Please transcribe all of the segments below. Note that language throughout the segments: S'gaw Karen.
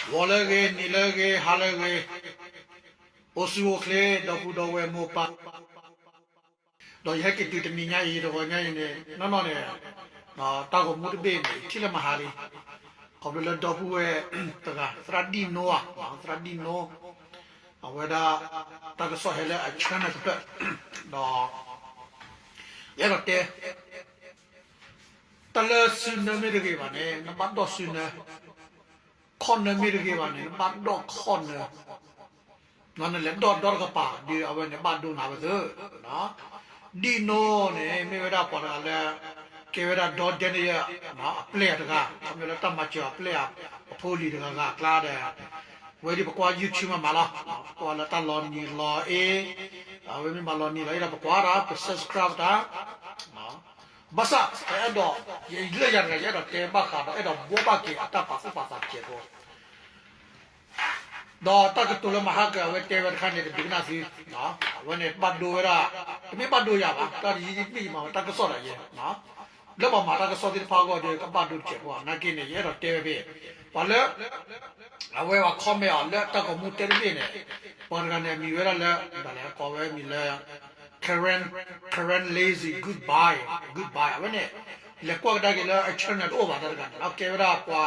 ဂီၤလၢအဂ့ၤ, နံၤလၢအဂ့ၤ, ဟါလၢအဂ့ၤ, အိၣ်ဆူၣ်အိၣ်ချ့ ဒီပုၢ်ဒီဝဲၢ်မိၢ်ပၢ်, ဒီးယဟဲက့ၤတုၤတနံၤညါအံၤ တဂီၤညါအံၤန့ၣ် နီၢ်နီၢ်န့ၣ် တၢ်ဂီၤမူတဘ့ၣ်န့ၣ် ထံၣ်လၢမဟါလံ, ခီဖျိလၢဒီပုၢ်ဝဲၢ်တဂၤ သရၣ်ဒံၣ်နိဧါ, သရၣ်ဒံၣ်နိ, အဝဲဒၣ် တၢ်ကစီၣ်ဟဲလၢအ channel တဖျၢၣ်, ဒီး ယအဲၣ်ဒိးတဲ တၢ်လၢစုနၢမ့ၢ်တဂ့ၤဘၣ်န့ၣ် နဘၣ်ဒိးစုနၢ, ခီၣ်နၢမ့ၢ်တဂ့ၤဘၣ်န့ၣ် နဘၣ်ဒိးခီၣ်နၢ, နလဲၤဒိးဒီတကပၤဒီး အဝဲန့ၣ်ဘၣ်ဒိနၤဝဲသ့, ဒံၣ်နိန့ၣ် မ့ၢ်ဝဲဒၣ်ပှၤတဂၤလၢ ကဲဝဲဒၣ်ဒီဒဲန့ၣ်ယ အပျဲၢ်အတဂၤ ခီဖျိလၢတၢ်မၤစၢၤအပျဲၢ်အဖိလံၤတဂၤဂၤအကျါဒီး ဝဲဒ်ပကွၢ် YouTube မးမးလီၤ, ပကွၢ်လၢတၢ်လီၤနံၤလီၤအ့, အဝဲမ့ၢ်မၤလီၤနံၤလီၤအ့ဒီး ပကွၢ်တၢ် ပ subscribe တၢ်, ဘၣ်ဆၣ် ပအဲၣ်ဒိး လၢယၤတဂၤ ယအဲၣ်ဒိးတဲဘၣ်ဃးဒီး အဲၣ်ဒိးဘှီဘၣ်က့ၤအတၢ်ပာ်သူၣ်ပာ်သးတစဲးဖိ ဒီးတၢ်ကတိၤလၢမဟါကၢၤ အဝဲတဲဝဲတခါန့ၣ် တဒုးကနၣ်သု, အဝဲန့ၣ်ဘၣ်ဒိဝဲဒၣ်, တမ့ၢ်ဘၣ်ဒိယၤဘၣ်, တၢ်တယံာ်တမ့ၢ်ယမၤဝဲတၢ်ကစီၣ်ဒီးယဲ, လၢပှၤမၤတၢ်ကစီၣ်သ့ၣ်တဖၣ်အဂီၢ်ဒီး ကဘၣ်ဒိတစဲးဖိ, နာ်က့န့ၣ် ယအဲၣ်ဒိးတဲဝဲဖဲ ပှၤလၢ အဝဲပှၤ comment အီၤလၢတၢ်ဂီၤမူတဲတဘ့ၣ်န့ၣ်, ပှၤတဂၤန့ၣ် အမံၤဝဲဒၣ်လၢ ဒ်လဲၣ်ကိးဝဲမံၤလၢ Karen, Karen Lazy Goodbye, Goodbye အဝဲန့ၣ် လဲၤကွၢ်ကဒါက့ၤလၢအ channel တအိၣ်ဘၣ်တၢ်တဂၤန့ၣ် ကဲဝဲဒၣ်ပှၤ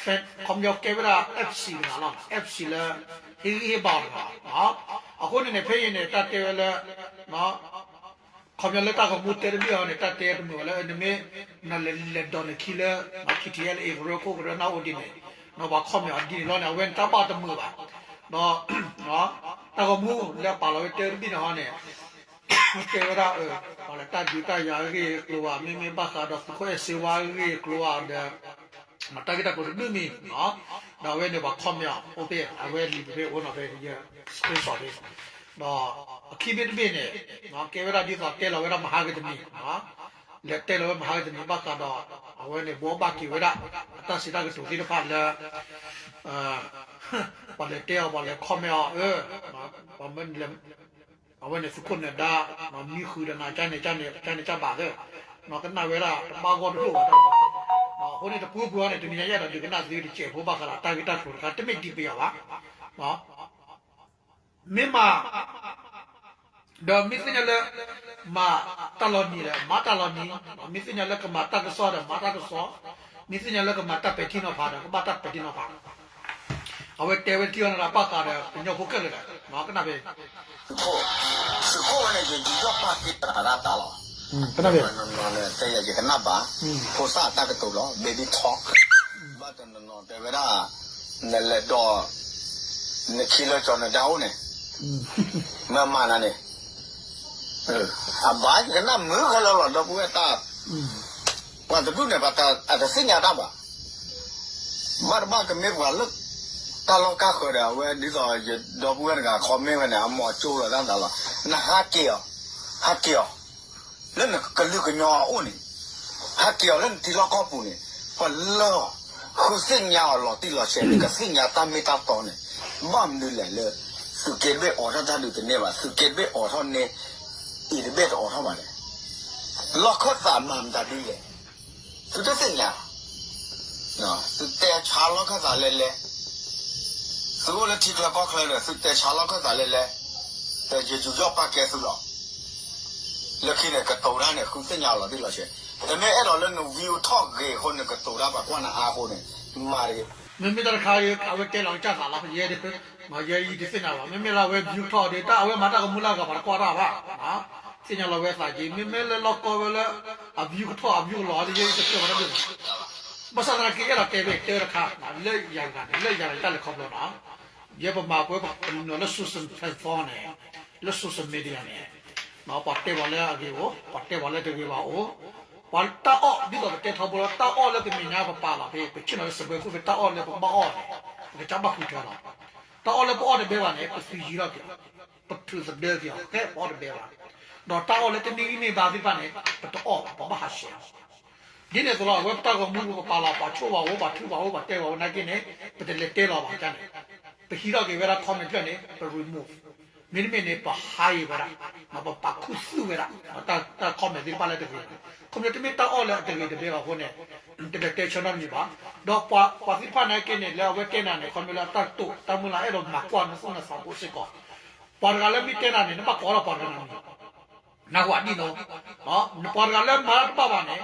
fan, ခီပညီကဲဝဲဒၣ် FC တဂၤလီၤ, FC လၢ ဟ့ၣ်ဂံၢ်ဟ့ၣ်ဘါအီၤတဂၤ, အဃိန့ၣ်န့ၣ် ဖဲအံၤန့ၣ် တၢ်တဲဝဲလၢ ခီပညီလၢတၢ်ဂီၤမူတဲတဘ့ၣ်အီၤန့ၣ် တၢ်တဲတမုာ်ဘၣ်လၢ နမ့ၢ် နလဲၤလဲၤဒိးနခံလၢ KTLA ကရၢခိၣ်ကရၢနၢ်အိၣ်ဒ်န့ၣ်, ပှၤ comment အီၤဒ်န့ၣ်လီၤန့ၣ် အဝဲန့ၣ်တၢ်ဘၣ်တမုာ်ဘၣ်, ဒီး တၢ်ဂီၤမူလၢပာ်လီၤဝဲတဲတဘ့ၣ်န့ၣ်ဟီန့ၣ် တဲဝဲဒၣ် ပှၤလၢတၢ်ဒုးတၢ်ယၤအဂ့ၢ်အကျိၤဘၣ်, မ့မ့ၢ်ဘၣ်ဃးဒီးသုးခိၣ်အဲၣ်စ့ဝါအဂ့ၢ်အကျိၤဘၣ်ဒီး တၢ်ဂ့ၢ်တၢ်ကျိၤတဒုမံၤ, ဒီးအဝဲန့ၣ်ပှၤ comment အီၤအိၣ်ဖဲ အဝဲလံာ်ပဖဲအိၣ်နီၤဖဲယ screenshot ဖဲ, ဒီးအခံဘ့ၣ်တဘ့ၣ်န့ၣ် ကဲဝဲဒၣ်ဒ်သိးတဲလီၤဝဲဒၣ်မဟါကတနံၤ, လဲၤတဲလီၤဝဲမဟါကတနံၤဘၣ်ဃးဒီး အဝဲန့ၣ်ဘှီဘၣ်က့ၤဝဲဒၣ် အတၢ်စံးတၢ်ကတိၤသ့ၣ်တဖၣ်လၢ ပှၤလဲၤတဲအီၤ ပှၤလဲၤ comment အီၤ အၢ ပှၤမၢ အဝဲန့ၣ်သုးခိၣ်နၢၤဒါ မံဃုာ်ဒီးနၤ ကန့ၣ် ကန့ၣ် ကန့ၣ်ကဘၣ်သ့, ကနၣ်ဝဲဒၣ်တဘၣ်ဂီၢ်တဖျိဘၣ်တၢ်, အဃိန့ၣ်တပူၤပူၤအံၤန့ၣ် တနံၤညါယအဲၣ်ဒိးဒုးကနၣ်သုတစဲးဖိ ဘၣ်ဃးဒီးတၢ်ဂ့ၢ်တၢ်ကျိၤတခါ တမ့ၢ်ဒံးပယီၤဘၣ်, မ့ၢ်မၤ ဒီးမ့ၢ်သ့ၣ်ညါလၢ မၤတၢ်လီၤနံၤဒီး မၤတၢ်လီၤနံၤ, မ့ၢ်သ့ၣ်ညါလၢကမၤတၢ်ကစီၣ်ဒီး မၤတၢ်ကစီၣ်, မ့ၢ်သ့ၣ်ညါလၢကမၤတၢ်ပဲာ်ထံနီၤဖးဒီး ကဘၣ်တၢ်ပဲာ်ထံနီၤဖး, အဝဲတဲဝဲထံအီၤန့ၣ်ဒီး ဘၣ်ဃးဒီးကညီဖိခဲလၢာ်ဒီး ကနၣ်ဖဲ သုးခိၣ်ဝဲန့ၣ် ယယူးယီၣ်ပာ်က့ၤတၢ်တၢ်လီၤ, ကနၣ်ဖဲ တဲယၤယကနၣ်ဘၣ်, ဖိသၣ်တၢ်ကတိၤလီၤ baby talk, ဘၣ်တနီၤနီၤတဲဝဲဒၣ် နလဲၤဒိး နခံလၢကၠီၤနဒါအိၣ်န့ၣ်, မ့ၢ်မၤနၤန့ၣ်, အဘၣ်ယကနၣ်မုာ်ခဲလၢာ်လီၤ ဒီပုၢ်ဝဲၢ်တၢ်, ပှၤတဒူၣ်န့ၣ် ပှၤအတသ့ၣ်ညါတၢ်ဘၣ်, ဘၣ်တဘၣ်ကမ့ၢ်ပှၤလၢ တၢ်လီၢ်ကါဃၢၤဒီး အဝဲဒ်သိးယဒီပုၢ်ဝဲၢ်တဂၤ comment ဝဲန့ၣ် အမိၢ်ကၠိလိာ်သးသးလီၤ, နဟးက့ၤအီၤ, ဟးက့ၤအီၤ လၢနကလုာ်ကညီအအိၣ်န့ၣ်, ဟးက့ၤအီၤလၢနထံလီၢ်ကီၢ်ပူၤန့ၣ်, ပလၢ ဃုသ့ၣ်ညါအီၤလီၤတံၢ်လီၤဆဲး နကသ့ၣ်ညါတၢ်မ့ၢ်တၢ်တီန့ၣ်, ဘၣ်မနုၤလဲၣ်လၢ သုးက့တဘ့ၣ်အိးထီၣ်တၢ်ဒုးတန့ၢ်ဘၣ်, သုးက့တဘ့ၣ်အိးထီၣ်န့ၢ် အံၤတဘ့ၣ်တအိးထီၣ်ဘၣ်လဲၣ်, လီၢ်ခၢၣ်သးမၤမတၤဒ်လဲၣ်, သုတသ့ၣ်ညါ သုတဲဆါလီၢ်ခၢၣ်သးလဲၣ်လဲၣ်, သုအိၣ်လၢထံချၢကီၢ်ချၢဒီး သုတဲဆါလီၢ်ခၢၣ်သးလဲၣ်လဲၣ်, ဒီးယယူးယီၣ်ပာ်ကဲသုလီၤ, လၢခံန့ၣ် ကတိၤတၢ်န့ၣ် ဃုသ့ၣ်ညါလီၤတံၢ်လီၤဆဲး, တမ့ၢ်အဲၣ်ဒိးလၢန view ထီၣ်ဂ့ၤအဃိ နကတိၤတၢ်ပှၤကွၢ်နၤအါအဃိန့ၣ်, မၤတဂ့ၤ, မ့မ့ၢ်တၢ်တခါ အဝဲတဲလီၤကစၢ်သးလီၤ ယဲ ယဲယတသ့ၣ်ညါဘၣ်, မ့မ့ၢ်လၢအဝဲ view ထီၣ်ဒီး တၢ်အဝဲမၤတၢ်ကမူလၢအဂၤ ပှၤတကွၢ်တၢ်ဘၣ်, သ့ၣ်ညါလီၤဝဲသးက့ၤ, မ့မ့ၢ်လၢလီၢ်ကီဝဲလၢ အ view ကထီၣ် အ view ကလီၤဒီး ယဲယတကြၢးဘၣ်တၢ်ဘျုးဘၣ်, ဘၣ်ဆၣ်သနာ်က့ ယအဲၣ်ဒိးတဲဘၣ်တၢ်တခါ လၢယၤတဂၤန့ၣ် လၢယၤတဂၤတၢ်လဲၤခီဖျိနီၤ, ယဲပမၤပဝဲပကနုာ်လၢ social platform န့ၣ်, လၢ social media န့ၣ်, ပှၤတဲပှၤလၢအဂ့ၤအိၣ်, ပှၤတဲပှၤလၢတဂ့ၤဘၣ်အိၣ်, ပှၤတၢ်အီၣ် ဒ်သိးပတဲထီဘိလီၤ တၢ်အီၣ်လၢပမဲာ်ညါပပာ်လီၤဖဲ ပဆ့ၣ်နီၤလၢစပွဲခိၣ်ဖဲ တၢ်အီၣ်လၢပဘၣ်အီၣ်န့ၣ်, ပကစၢ်ဘၣ်ဃုထၢလီၤ, တၢ်အီၣ်လၢပအီၣ်တဘဲဘၣ်န့ၣ် ပသုးယံၤထီၣ်က့ၤလီၤ, ပထုးသဒၢက့ၤအီၤ ဖဲပအီၣ်တဘဲဘၣ်, ဒီးတၢ်အီၣ်လၢတန့ၢ်ဂံၢ်န့ၢ်ဘါသ့ၣ်တဖၣ်န့ၣ် ပတအီၣ်ဘၣ် ပဘၣ်ဟးဆှဲးအီၤ ဒ်န့ၣ်အသိးလီၤ အဝဲပတၢ်ဂီၤမူပပာ်လီၤ ပှၤဆိၣ်ပှၤအိၣ် ပှၤထုပှၤအိၣ် ပှၤတဲပှၤအိၣ်နာ်က့န့ၣ် ပတလဲၤတဲလီၤဘၣ်န့ၣ်, ပဟံးထီၣ်က့ၤဝဲဒၣ် comment ဖျၢၣ်န့ၣ် ပ remove, မ့တမ့ၢ်န့ၣ် ပဟါအံၤဝဲဒၣ်, ပပာ်ခူသူၣ်ဝဲဒၣ်, တၢ် comment သ့ၣ်တဖၣ်လၢတဂ့ၤဘၣ်, ခီဖျိတမ့ၢ်တၢ်အီၣ်လၢအတဂ့ၤတဘဲဘၣ်အဃိန့ၣ်, တလဲၤတဲဆၢနီတမံၤဘၣ်, ဒီးပှၤသ့ၣ်တဖၣ်နာ်က့န့ၣ် လၢအဝဲတဲနၤန့ၣ် ခီဖျိလၢအတၢ်တိာ်တၢ်မုၢ်လၢ် အဲၣ်ဒိးမၤကွၢ်နသူၣ်နသးဖိစ့ၢ်ကီး, ပှၤတဂၤလၢမ့ၢ်တဲနၤန့ၣ် နဘၣ်ကိးထီၣ်ပှၤတဂၤန့ၣ် နၢ်ဟူဧါဒ်နိ, ပှၤတဂၤလၢမၤတၢ်တဘၣ်ဘၣ်န့ၣ်,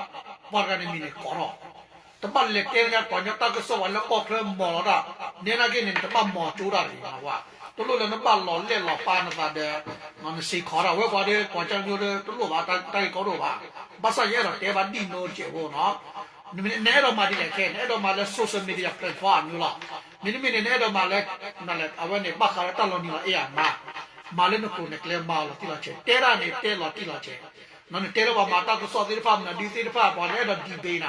ပှၤတဂၤန့ၣ်မံၤန့ၣ်ကိးထီၣ်, တဘၣ်လဲၤတဲလၢပှၤကညီတၢ်ကစီၣ်ပှၤလၢကီၢ်ချၢမီၤလီၤတၢ်, နဲနာ်က့န့ၣ် နတဘၣ်မီၤကၠိတၢ်တဂ့ၤ, တလိၣ်လၢနဘၣ်လီၤလဲၢ်လီၤပာ်နသးဒီး, နစ့းခီတၢ်ဝဲပှၤဒီး ပှၤကညီလၢတလိၣ်ဘၣ်တၢ်ဂ့ၢ်ကီဒိၣ်ဘၣ်, ဘၣ်ဆၣ်ယအဲၣ်ဒိးတဲဘၣ်ဒ်နိတစဲးဖိနီၤ နအဲၣ်ဒိးမၤဒ်လဲၣ်ခဲ, နအဲၣ်ဒိးမၤလၢ social media platform အမံၤလီၤ, မ့တမ့ၢ်န့ၣ် နအဲၣ်ဒိးမၤလၢ, အဝဲန့ၣ် ဘၣ်ဃးလၢတၢ်လီၤနံၤလီၤအဲၣ်အမါ, မၤလၢနကျိၤနကျဲမၤအီၤလီၤတံၢ်လီၤဆဲး, တဲတၢ်န့ၣ် တဲလီၤတံၢ်လီၤဆဲး, နတဲလၢပှၤမၤတၢ်ကစီၣ်သ့ၣ်တဖၣ် မနုၤဒုးသ့ၣ်တဖၣ် ပှၤလၢအဲၣ်ဒိး debate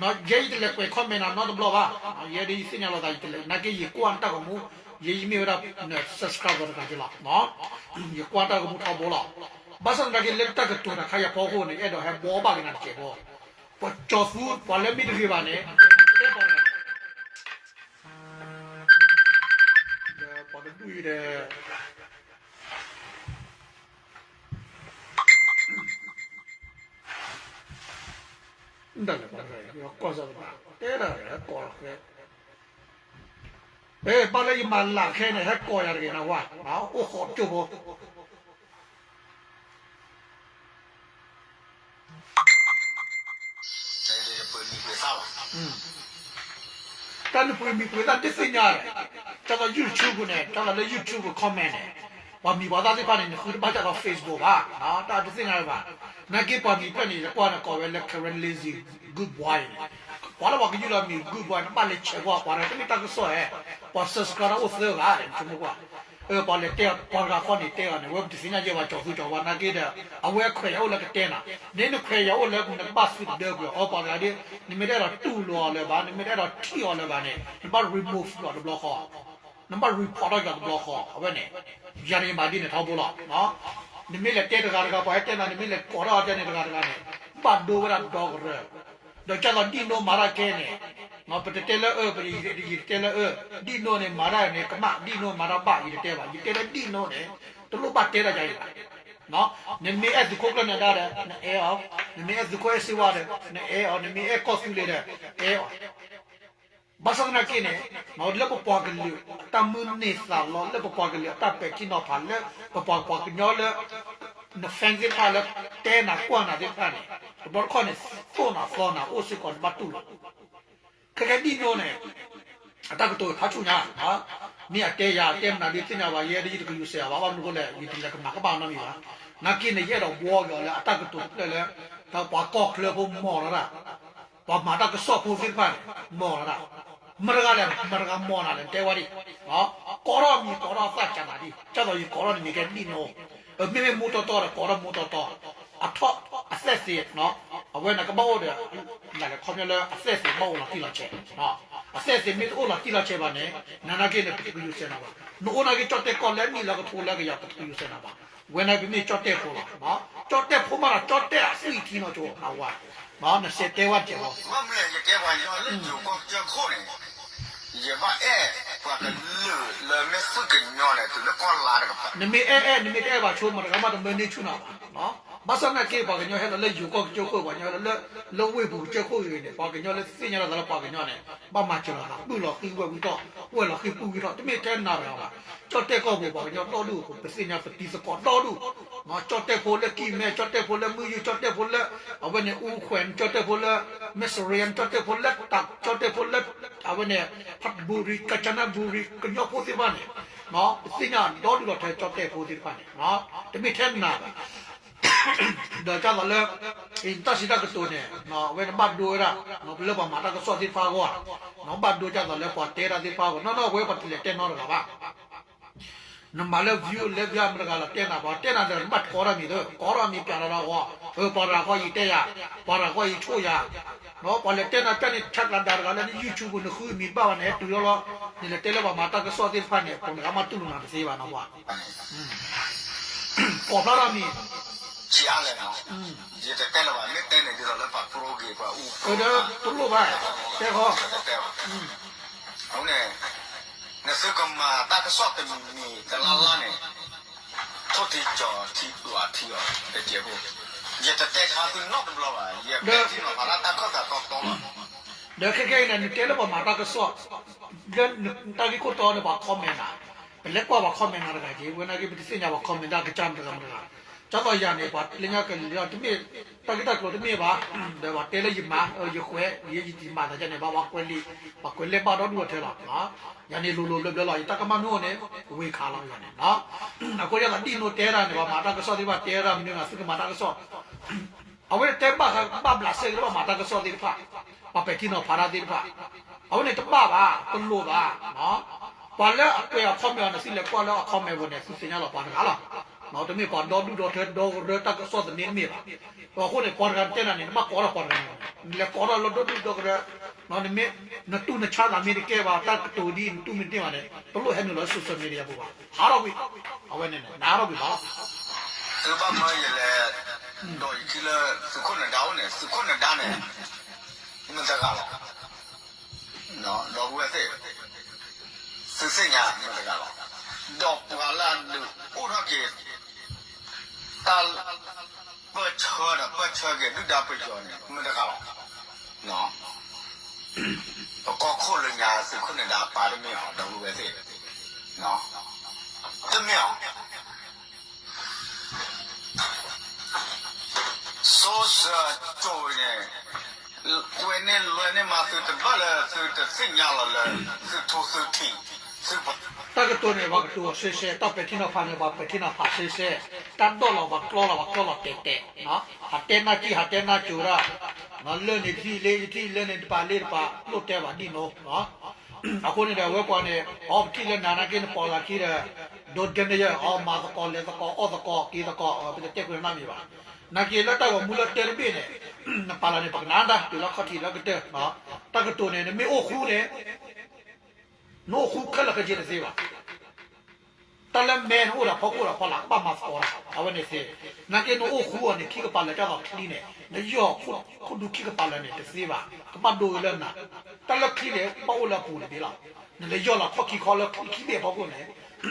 နၤ, ယဲယတလဲၤကွဲး comment နၤနီတဘျီဘၣ်, ယဲဒၣ်ယသ့ၣ်ညါလီၤသးယတလဲၤ နာ်က့ယကွၢ်နတၢ်ဂီၤမူ, ယဲယမ့ၢ်ဝဲဒၣ် subscriber တဂၤက့ၤလီၤ ယကွၢ်တၢ်ဂီၤမူထီဘိလီၤ, ဘၣ်ဆၣ်သနာ်က့လၢတၢ်ကတိၤတခါယဖီခိၣ်န့ၣ် အဲၣ်ဒိးဟဲဘှီဘၣ်က့ၤနၤတစဲးဖိ, ပှၤကၠီၤသူ ပှၤလၢမ့ၢ်တဂ့ၤဘၣ်န့ၣ်, ပှၤတဒူၣ်အံၤဒီး, ဒ်လဲၣ်, ကီၢ်စၢ်တဘၣ် တဲဒၣ်ဟဲကိးလီၤခဲ, ဘၣ်လၢယမၤလၢခဲန့ၣ် ဟဲကိးယၤတဂ့ၤနဝါ, အိၣ်ဃီကၠိဖိ တၢ်နပှ့ၤမံၤပှ့ၤသၣ်တသ့ၣ်ညါ, တၢ်လၢ YouTube န့ၣ် တၢ်လၢ YouTube comment န့ၣ်, ပှၤမံၤပှၤသၣ်သ့ၣ်တဖၣ်န့ၣ် နဃုတဘၣ်တၢ်လီၤ Facebook ဘၣ်, တၢ်တသ့ၣ်ညါဘၣ်, နာ်က့ပှၤမံၤဖျၢၣ်န့ၣ် ယကွၢ်န့ၣ် ကိးဝဲလၢ Karen Lindsay Good Boy န့ၣ်, ပှၤလၢပှၤကယူၢ်လီၤမံၤ Good Boy နဘၣ်လဲၤဆဲးကွၢ်ပှၤတဂၤတမ့ၢ်တၢ်ကစီၣ်ဧါ, ပှၤ subscribe အိၣ်သၢဂၤန့ၣ် ဆိကမိၣ်ကွၢ်, ပှၤလဲၤတဲ ပှၤတဂၤဃီန့ၣ်တဲအီၤန့ၣ် ဝဲပတသ့ၣ်ညါယဲဘၣ် ကၠီၤသူကၠီၤဝါ နာ်က့ဒီး အဝဲခွဲးယာ်အိၣ်လၢကတဲနၤ, ဒ်နခွဲးယာ်အိၣ်လၢနကဘၣ်သုးတဒၢကွံာ်အီၤ ပှၤတဂၤဒ် နမ့ၢ်တအဲၣ်ဒိးတူၢ်လိာ်အီၤလၢၤဘၣ် နမ့ၢ်တအဲၣ်ဒိးထံၣ်အီၤလၢၤဘၣ်န့ၣ် နဘၣ် remove အီၤတဘျီဃီ, နဘၣ် report ထီၣ်က့ၤအီၤတဘျီဃီ အဝဲန့ၣ်, ယၤန့ၣ်မၤဒ်န့ၣ်ထီဘိလီၤ, နမ့ၢ်လဲၤတဲတဂၤတဂၤ ပှၤဟဲတဲနၤနမ့ၢ်လဲၤကိးထီၣ်အီၤန့ၣ်တဂၤတဂၤန့ၣ်, ဘၣ်ဒိဝဲဒၣ်ဒီကရၢ, ဒီးကၢ်သိးဒ်နိမၤတၢ်ကဲန့ၣ်, ပတတဲလၢအၢ ယတတဲလၢအၢ, ဒ်နိန့ၣ် မၤတၢ်န့ၣ် ကမၣ် ဒ်နိမၤတၢ်ဘၣ် ယတတဲဘၣ် ယတဲလၢဒ်နိန့ၣ်, တလိၣ်ဘၣ်တဲတၢ်ယၤအံၤဘၣ်, နမ့ၢ်အဲၣ်သုးခိၣ်ကျၢၢ်နၢၤဒါဒီး နအဲၣ်အီၤ, နမ့ၢ်အဲၣ်သုးခိၣ်အဲၣ်စ့ဝါဒီး နအဲၣ်အီၤ, နမ့ၢ်အဲၣ်ကီၢ်သူလ့ၤဒီး အဲၣ်အီၤ ဘၣ်ဆၣ်သနာ်က့န့ၣ်, လၢပပှၤကလုာ်အတၢ်မုၢ်န့ၢ်သးလီ လၢပပှၤကလုာ်အတၢ်ပဲာ်ထံနီၤဖး လၢပပှၤပှၤကညီလၢ န fan သ့ၣ်တဖၣ်လၢတဲနၤကွၢ်နၤသ့ၣ်တဖၣ်န့ၣ် တဘျီတခီၣ်န့ၣ် သိၣ်နၤသီနၤအိၣ်စ့ၢ်ကီး နဘၣ်တူၢ်လိာ် ခဲကဲဒ်နိန့ၣ် အတၢ်ကတိၤဖးဆူၣ်ညါ, မ့ၢ်အတဲယၤ တဲမနုၤဒုးသ့ၣ်ညါဘၣ် ယဲဒၣ်ယတကယူၤစဲးအီၤဘၣ် ဘၣ်မနုၤအဃိလဲၣ် ယတလဲၤကမၤကမၣ်နီတမံၤဘၣ်. နာ်က့န့ၣ် ယအဲၣ်ဒိးဘှီက့ၤအီၤလၢအတၢ်ကတိၤတဖျၢၣ်လၢ ပှၤကီၢ်ချၢဖိမီၤလီၤတၢ်, ပှၤမၤတၢ်ကစီၣ်ဖိသ့ၣ်တဖၣ်န့ၣ် မီၤလီၤတၢ်, မတၤတဂၤလဲၣ် မတၤတဂၤမီၤနၤလဲၣ် နတဲဝဲဒၣ်, ကိးထီၣ်မံၤကိးထီၣ်သၣ်ကၢနၤဒ် ကၢ်သိးယကိးထီၣ်နမံၤကဲဒ်နိ, မ့မ့ၢ်မူတီတီဒီး ကိးထီၣ်မူတီတီ, အထီၣ်အသဲၣ်သ့ၣ် အဝဲန့ၣ်ကဘၣ်အိၣ်ဒီး လဲၤခီပညီလၢအသဲၣ်သ့ၣ်ဘၣ်အိၣ်လီၤတံၢ်လီၤဆဲး, အသဲၣ်သ့ၣ်မ့ၢ်တအိၣ်လီၤတံၢ်လီၤဆဲးဘၣ်န့ၣ် နနာ်က့န့ၣ် ပတကယူၤစဲးနၤဘၣ်. နအိၣ်နာ်က့ကၠီၣ်တဲၣ်ကီၢ်လဲၣ်နံၣ်လၢကထိလၢကယၤ ပတကယူၤစဲးနၤဘၣ်. ဝဲန့ၣ်ပမ့ၢ်ကၠီၣ်တဲၣ်ဖိလီၤ. ကၠီၣ်တဲၣ်ဖိမးဒီး ကၠီၣ်တဲၣ်အသွံၣ်ထံနီၤကၠိ နဝၤ, နစဲးတဲဝဲတကဲးဖိ မ့ၢ်ယတဲပှၤကညီလၢယိၤကီၢ်ကၠိခိၣ်န့ၣ် ယဘၣ်အဲၣ်ပှၤကလုာ်လၢမ့ၢ်သုးကညီန့ၣ် တုၤလၢကီၢ်လါတကပၤ, နမ့ၢ်အဲၣ်အဲၣ် နမ့ၢ်တအဲၣ်ဘၣ်ဆိ မတၤတဂၤမးတမၢန့ၢ်ဆူၣ်နၤဘၣ်. ဘၣ်ဆၣ်သနာ်က့ ပှၤကညီဟဲလီၤလၢယိၤကီၢ်ကၠိခိၣ် ပှၤကညီဟဲလီၤလၢ လၢဝ့ၢ်ပူၤကၠိခိၣ်အံၤန့ၣ် ပှၤကညီလၢသ့ၣ်ညါလီၤသးလၢပှၤကညီန့ၣ် ဘၣ်မၤစၢၤလီၤသး ပုၢ်လီၤဃံဝဲၢ်ဝံထီၣ် ဝဲၢ်လီၤဃံပုၢ်ဝံထီၣ် တမ့ၢ်ထဲနၤတဂၤဘၣ်. ကၠီၣ်တဲၣ်ကီၢ်ပူၤ ပှၤကညီဒီဒူၣ်အဃိ ပသ့ၣ်ညါပတံၤသကိးဒီဒူၣ် ကၠီၣ်တဲၣ်ဖိလၢကံၢ်မဲ ကၠီၣ်တဲၣ်ဖိလၢမုၢ်ယုၢ် ကၠီၣ်တဲၣ်ဖိလၢ အဝဲန့ၣ် အူခွဲး ကၠီၣ်တဲၣ်ဖိလၢ မဲၢ်စရံယါ ကၠီၣ်တဲၣ်ဖိလၢတၢ် ကၠီၣ်တဲၣ်ဖိလၢ အဝဲန့ၣ် ဖးဘူရံ ကၣ်စနဘူရံ ကညီဖိသ့ၣ်တဖၣ်န့ၣ် ပသ့ၣ်ညါဒီဒူၣ်လီၤထဲကၠီၣ်တဲၣ်ဖိသ့ၣ်တဖၣ်န့ၣ် တမ့ၢ်ထဲနၤဘၣ်. ဒီးကၢ်သိးလၢ တၢ်စံးတၢ်ကတိၤန့ၣ် အဝဲန့ၣ်ဘၣ်ဒိဝဲဒၣ် လၢပှၤမၤတၢ်ကစီၣ်သ့ၣ်တဖၣ်အဂီၢ် ဘၣ်ဒိကၢ်သိးလၢပှၤတဲတၢ်သ့ၣ်တဖၣ်အဂီၢ် နီၢ်နီၢ်ဝဲပတလဲၤတဲနီတဂၤဘၣ်. နမၤလၢ view လၢ view မတၤတဂၤလီၤတဲနၤ ပှၤတဲနၤဒီး နဘၣ်ကိးထီၣ်မံၤသၢ ကိးထီၣ်မံၤပျးလီၤဒီးအီၤ ပှၤတဂၤဃီအံၤတဲယၤ ပှၤတဂၤဃီအံၤဆိၣ်ယၤ ပှၤလဲၤတဲနၤတၢ်န့ၣ် ထၢကျးဒါတဂၤလၢန YouTube နဃုမံၤဘၣ်ဘၣ်န့ၣ် ဟဲတုၤလီၤလီၤ နလဲၤတဲလၢပှၤမၤတၢ်ကစီၣ်သ့ၣ်တဖၣ်န့ၣ် ပှၤတဂၤမးတူၢ်လိာ်နၤတသ့ဘၣ်နီၤ ပှၤ ကိးဖျါထီၣ်မံၤ ဆံးအါလဲၣ်နီၤ ယတတဲလၢၤဘၣ် မ့ၢ်တဲန့ၣ်ဒ်သိးလၢပှၤပြိဂ့ၤပှၤအူ အၢ ဒီးတလိၣ်ဘၣ် တဲဃီ အဃိန့ၣ် နသုကမၤတၢ်ကစီၣ်တမံၤမံၤတလါလါန့ၣ် ထိၣ်ထံကၠီၤထံဒွးထံအီၤတစဲးဖိ, ယတတဲဆါသုနီတဘျီဘၣ်, ယပဲာ်ထံနီၤဖးလၢတၢ်ခၢၣ်သးတီတီလီၤ. ဒီးခဲခဲအံၤန့ၣ် နတဲလၢပှၤမၤတၢ်ကစီၣ်, လၢတၢ်ဂ့ၢ်ခိၣ်တီန့ၣ် ပှၤ comment နၤ, ပလဲၤကွၢ်ပှၤ comment နၤတဂၤက့ၤ, ဝဲနာ်က့ ပတသ့ၣ်ညါပှၤ comment တၢ်ကစၢ်မတဂၤမတဂၤ, ကၢ်သိးယၤန့ၣ် ပှၤလၢညါကလံၤတမ့ၢ်, တၢ်ဂ့ၢ်တၢ်ကျိၤတမ့ၢ်ဘၣ်, ဒီးပှၤတဲလၢယမၤ, ယကွဲး, ယမၤသးဒ်န့ၣ်ဘၣ်, ပှၤကွဲးလံာ်, ပှၤကွဲးလံာ်ဘၣ်ဒီဒူၣ်အထၢလီၤ. ယၤန့ၣ်လိၤလိၤဘျၢဘျၢလီၤ, ယတၢ်ကမၣ်မ့ၢ်အိၣ်န့ၣ်, ဝ့ၤခးလီၤယၤန့ၣ်. အဃိယသးဒ်နိတဲတၢ်န့ၣ် ပှၤမၤတၢ်ကစီၣ်သ့ၣ်တဖၣ်တဲတၢ်မနုၤမး သုကမၤတၢ်ကစီၣ်, အဝဲတဲဘၣ်ဃးဘၣ်ဘျးစဲက့ၤလၢပှၤမၤတၢ်ကစီၣ်သ့ၣ်တဖၣ်, ပှၤပဲာ်ထံနီၤဖးတၢ်သ့ၣ်တဖၣ်, အဝဲန့ၣ်တဘၣ်ဘၣ်, တလိၣ်ဘၣ်. ပှၤလၢအကွဲးအ comment အီၤန့ၣ် သုလဲၤကွၢ်လၢအ comment ပူၤန့ၣ် သုသ့ၣ်ညါလီၤပှၤတဂၤလီၤ. တမ့ၢ်ပှၤဒီဒူၣ်ဒီထၢဒီကရၢတၢ်ကစီၣ်သန့တမ့ၢ်ဘၣ်. အဃိန့ၣ် ပှၤတဂၤတဲနၤန့ၣ် နဘၣ်ကိးထီၣ်ပှၤတဂၤန့ၣ်, နလဲၤကိးထီၣ်လၢဒီဒူၣ်ဒီကရၢ, နမ့ၢ်, နတူၢ်နဆါသးမ့ၢ်တကဲဘၣ် တၢ်ကတိၤဒ်နတူၢ်မ့ၢ်တန့ၢ်ဘၣ်န့ၣ် တလိၣ်ဟဲနုာ်လီၤ social media ပူၤဘၣ်, ဟးထီၣ်ကွံာ်, အဝဲန့ၣ်န့ၣ် နဟးထီၣ်ကွံာ်ဘၣ်လီၤ. သုဘၣ်မၢယလဲၤ, ဒီးယထံၣ်လၢသုးခိၣ်နဒါအိၣ်န့ၣ် သုးခိၣ်နဒါန့ၣ်, မတဂၤလီၤ. ဒီပုၢ်ဝဲၢ်သ့ၣ်, သုသ့ၣ်ညါမတဂၤလီၤ. ဒီးပှၤလၢအဒုးအိၣ်ထီၣ်က့ၤ, တၢ်, ပၢၢ်ဆၢဒီးပၢၢ်ဆၢက့ၤ ဒုၣ်ဒါပယီၤန့ၣ် မတဂၤလီၤ. ပကီၢ်ခိၣ်လၢညါသုးခိၣ်နဒါပာ်တမ့ၢ်အီၤ ဒီပုၢ်ဝဲၢ်သ့ၣ်, တမ့ၢ်အီၤ စိစၢၤကၠိန့ၣ်, ကွဲးန့ၢ်လွဲန့ၢ်မး သုတဘၣ်လၢသုတသ့ၣ်ညါလီၤလၢ သုထူသုထံး, သု, တၢ်ကတိၤန့ၣ် ပှၤကတိၤအီၤရှဲရှဲ, တၢ်ပဲာ်ထံနီၤဖးန့ၣ် ပှၤပဲာ်ထံနီၤဖးရှဲရှဲ, တၢ်ဒိးလီၤပှၤကျီလီၤ ပှၤကျီလီၤတဲာ်တဲာ်, အတဲနၢ်ကံၢ်ဟးတဲနၢ်ကၠိတၢ်, လၢန့ၣ်တထံၣ်လၢယထံၣ်လၢန့ၣ်တပၤလၢတပၤ လိၣ်တဲဘၣ်ဒ်နီၤ. အဃိန့ၣ်ဒီး အဝဲပှၤန့ၣ် အီပထံၣ်လၢနၤနာ်က့ နပိာ်လၢခံဒီး, ဒိးဒဲန့ၣ်ယဲ အီမၤသကိးလဲၤသကိးအီၣ်သကိးက့ၤသကိး ပတတဲဃုာ်နၤမ့ၢ်ဘၣ်. နာ်က့လၢတၢ်ဂီၤမူလၢတဲတဘ့ၣ်န့ၣ်, နပာ်လၢန့ၣ် ပကနၣ်တၢ်တုၤလၢခီၣ်ထံးလၢကတၢၢ်, တၢ်ကတိၤန့ၣ် နမ့ၢ်အိၣ်ဃူန့ၣ်, နအိၣ်ဃူခဲလၢာ်ခဲဆ့တသ့ဘၣ်. တၢ်လၢမဲနအိၣ်ဒီးဖီခိၣ်ဒီးဖီလာ် ကဘၣ်မၤသကိးတၢ် အဝဲန့ၣ်သ့. နာ်က့နအိၣ်ဃူအီၤန့ၣ် ခံကပၤလၢာ်တၢ်လီၤချံန့ၣ် နယီၢ်ခိၣ်ဒူခံကပၤလၢာ်န့ၣ် တသ့ဘၣ်, ကဘၣ်ဒိဝဲလၢနၤ. တၢ်လၢချံန့ၣ် ဘၣ်အိၣ်လၢအပူၤတဘ့ၣ်လီၤ. နလဲၤယီၢ်လီၤခီၣ်ခံခီလၢချံခံဘ့ၣ်အဖီခိၣ်န့ၣ်,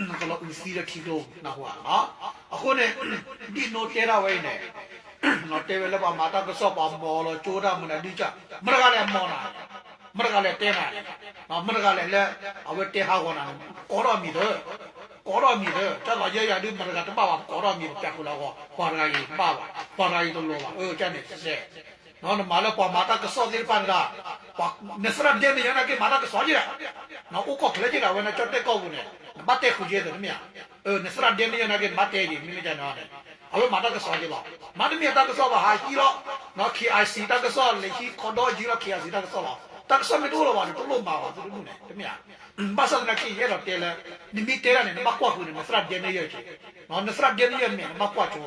နကလီၤအုးသံလၢထံကျိနၢ်ဟူဧါ. အဃိန့ၣ် ဒ်နိတဲဒၣ်ဝဲအံၤန့ၣ်, တဲဝဲလၢပှၤမၤတၢ်ကစီၣ် ပှၤမီၤလီၤကၠိတၢ်မနုၤဒုကၢ်, မတဂၤလဲၣ်မီၤနၤ, မတဂၤလဲၣ်တဲနၤ, မတဂၤလဲၣ်လၢ အဝဲတဲဟးဂီၤနၤန့ၣ် ကိးထီၣ်အမံၤသၢ, ကိးထီၣ်အမံၤသၢ, တၢ်လီၤယဲယၤဒု မတဂၤတဘၣ်ဘၣ် ပကိးထီၣ်အမံၤ ပပျးဃုာ်လၢအဂီၢ်, ပှၤတဂၤအံၤတဘၣ်ဘၣ်, ပှၤတဂၤအံၤတလိၣ်ဘၣ်, အၢ ကန့ၣ်စဲး နမၤလၢပှၤမၤတၢ်ကစီၣ်သ့ၣ်တဖၣ်န့ၣ်ဒီး, နသရၣ်ဒဲန့ၣ်ယဲနာ်က့ မၤတၢ်ကစီၣ်က့ၤဒီး, နအိၣ်ကီၢ်ချၢက့ၤဒီး ဝဲနကၠီၣ်တဲၣ်ကီၢ်ပူၤန့ၣ် နဘၣ်တဲဃုာ်က့ၤသ့ၣ်တမ့ၢ်ဧါ. နသရၣ်ဒဲန့ၣ်ယဲနာ်က့ နဘၣ်တဲက့ၤ မ့မ့ၢ်ကန့ၣ်န့ၣ်, အဝဲမၤတၢ်ကစီၣ်က့ၤလီၤ. မၤတမ့ၢ်တၢ်ကစီၣ်ဘၣ် ဟးဟံးလီၤ, ခ့ၣ်အါစံးတၢ်ကစီၣ် လဲၤဟံးခီဒီယံၤလီၤ ခ့ၣ်အါစံးတၢ်ကစီၣ်လီၤ. တၢ်ကစီၣ်မ့ၢ်တအိၣ်လၢၤဘၣ်န့ၣ် တလိၣ်မၤဘၣ်သုတဒူၣ်န့ၣ် တမ့ၢ်ဧါ. ဘၣ်ဆၣ်သနာ်က့ ယအဲၣ်ဒိးတဲလၢ, နမ့ၢ်တဲဒၣ်န့ၣ် နဘၣ်ကွၢ်ဃုာ်န့ၣ် နသရၣ်ဒဲန့ၣ်ယဲက့ၤ, နသရၣ်ဒဲန့ၣ်ယဲန့ၣ် နဘၣ်ကွၢ်ကၠိ,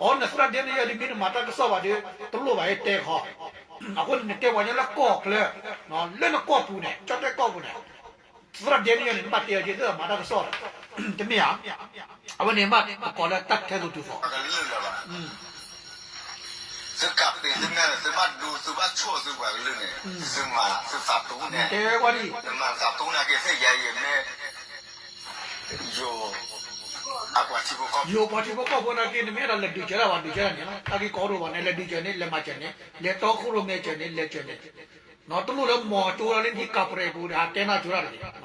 အီ နသရၣ်ဒဲန့ၣ်ယဲ နမ့ၢ်နမၤတၢ်ကစီၣ်ဘၣ်ဒီး တလိၣ်ဘၣ်ဟဲတဲဃီ, အဃိန့ၣ် နတဲပှၤကညီလၢကီၢ်ချၢ, လၢနကီၢ်ပူၤန့ၣ် ကၠီၣ်တဲၣ်ကီၢ်ပူၤန့ၣ် သရၣ်ဒဲန့ၣ်ယဲန့ၣ် နဘၣ်တဲအီၤက့ၤ သ့ၣ်မၤတၢ်ကစီၣ်ဒီး, တမ့ၢ်ဧါ. အဝဲန့ၣ်ဘၣ်ပကိးလၢတၢ်ထဲသိးတုၤသိး သုကးပ့ၤသုမဲာ် သုဘၣ်ဒူသုဘၣ်ဆိၣ်သုပှၤကလုာ်န့ၣ် သုမၤသုသးတူန့ၣ် တဲဝဲဒ် နမၤသးတူနာ်က့သ့ၣ်ယဲယမ့ၢ် ယိၤ အပှၤထံဖိကီၢ်ဖိ ယိၤပှၤထံဖိကီၢ်ဖိနာ်က့ နမ့ၢ်အဲၣ်ဒိးလဲၤဒုးကဲဒၣ်ပှၤဒုးကဲဒၣ်န့ၣ်လီၤ. တၢ်ဂ့ၢ်ကီဒိၣ်ဘၣ်န့ၣ် လဲၤဒုးကဲန့ၣ် လဲၤမၤကဲန့ၣ် လဲၤတီခိၣ်ရိၣ်မဲကဲန့ၣ် လဲၤကဲန့ၣ် တလိၣ်လၢမီၤကၠိဒၣ်လၢနဟံၣ်ကးပရဲးပူၤဒီး ဟးတဲနၢ်ကၠိဒၣ်တဂ့ၤ.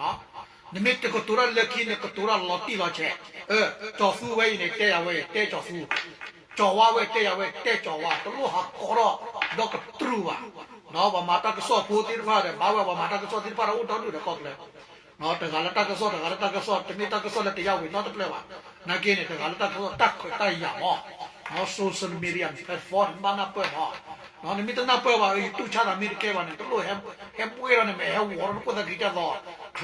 နမ့ၢ်တကတိၤတၢ်လၢခံန့ၣ် ကတိၤတၢ်လီၤတံၢ်လီၤဆဲး, ကၠီၤသူဝဲအံၤန့ၣ် တဲယၤဝဲ တဲကၠီၤသူ, ကၠီၤဝါဝဲတဲယၤဝဲ တဲကၠီၤဝါ, တလိၣ်ဟးကီထီၣ်ဒီးကတြူာ်ဘၣ်. ပှၤမၤတၢ်ကစီၣ်ဖိသ့ၣ်တဖၣ်ဒီး ဘၣ်ဝဲပှၤမၤတၢ်ကစီၣ်သ့ၣ်တဖၣ်ဒီး အိၣ်ဒီဒူၣ်ဒီးကီၢ်ချၢ တဂၤလၢတၢ်ကစီၣ် တဂၤလၢတၢ်ကစီၣ် တမ့ၢ်တၢ်ကစီၣ်လၢတယၢ်ဝံၤနီတဖျၢၣ်ဘၣ်. နာ်က့န့ၣ် တဂၤလၢတၢ်ကစီၣ် တၢ်ခွဲးတၢ်ယာ်မး, social media platform နဘၣ်နၢ်ပၢၢ်မး, နမ့ၢ်တနၢ်ပၢၢ်ဘၣ် ယတူၢ်ဆါသးမ့ၢ်တကဲဘၣ်န့ၣ် တလိၣ်ဟဲဘှဲဒီးန့ၣ် မ့ၢ်ဟဲဝီၤဒီးနခိၣ်သၣ်ခံတၢ်သီ ချံး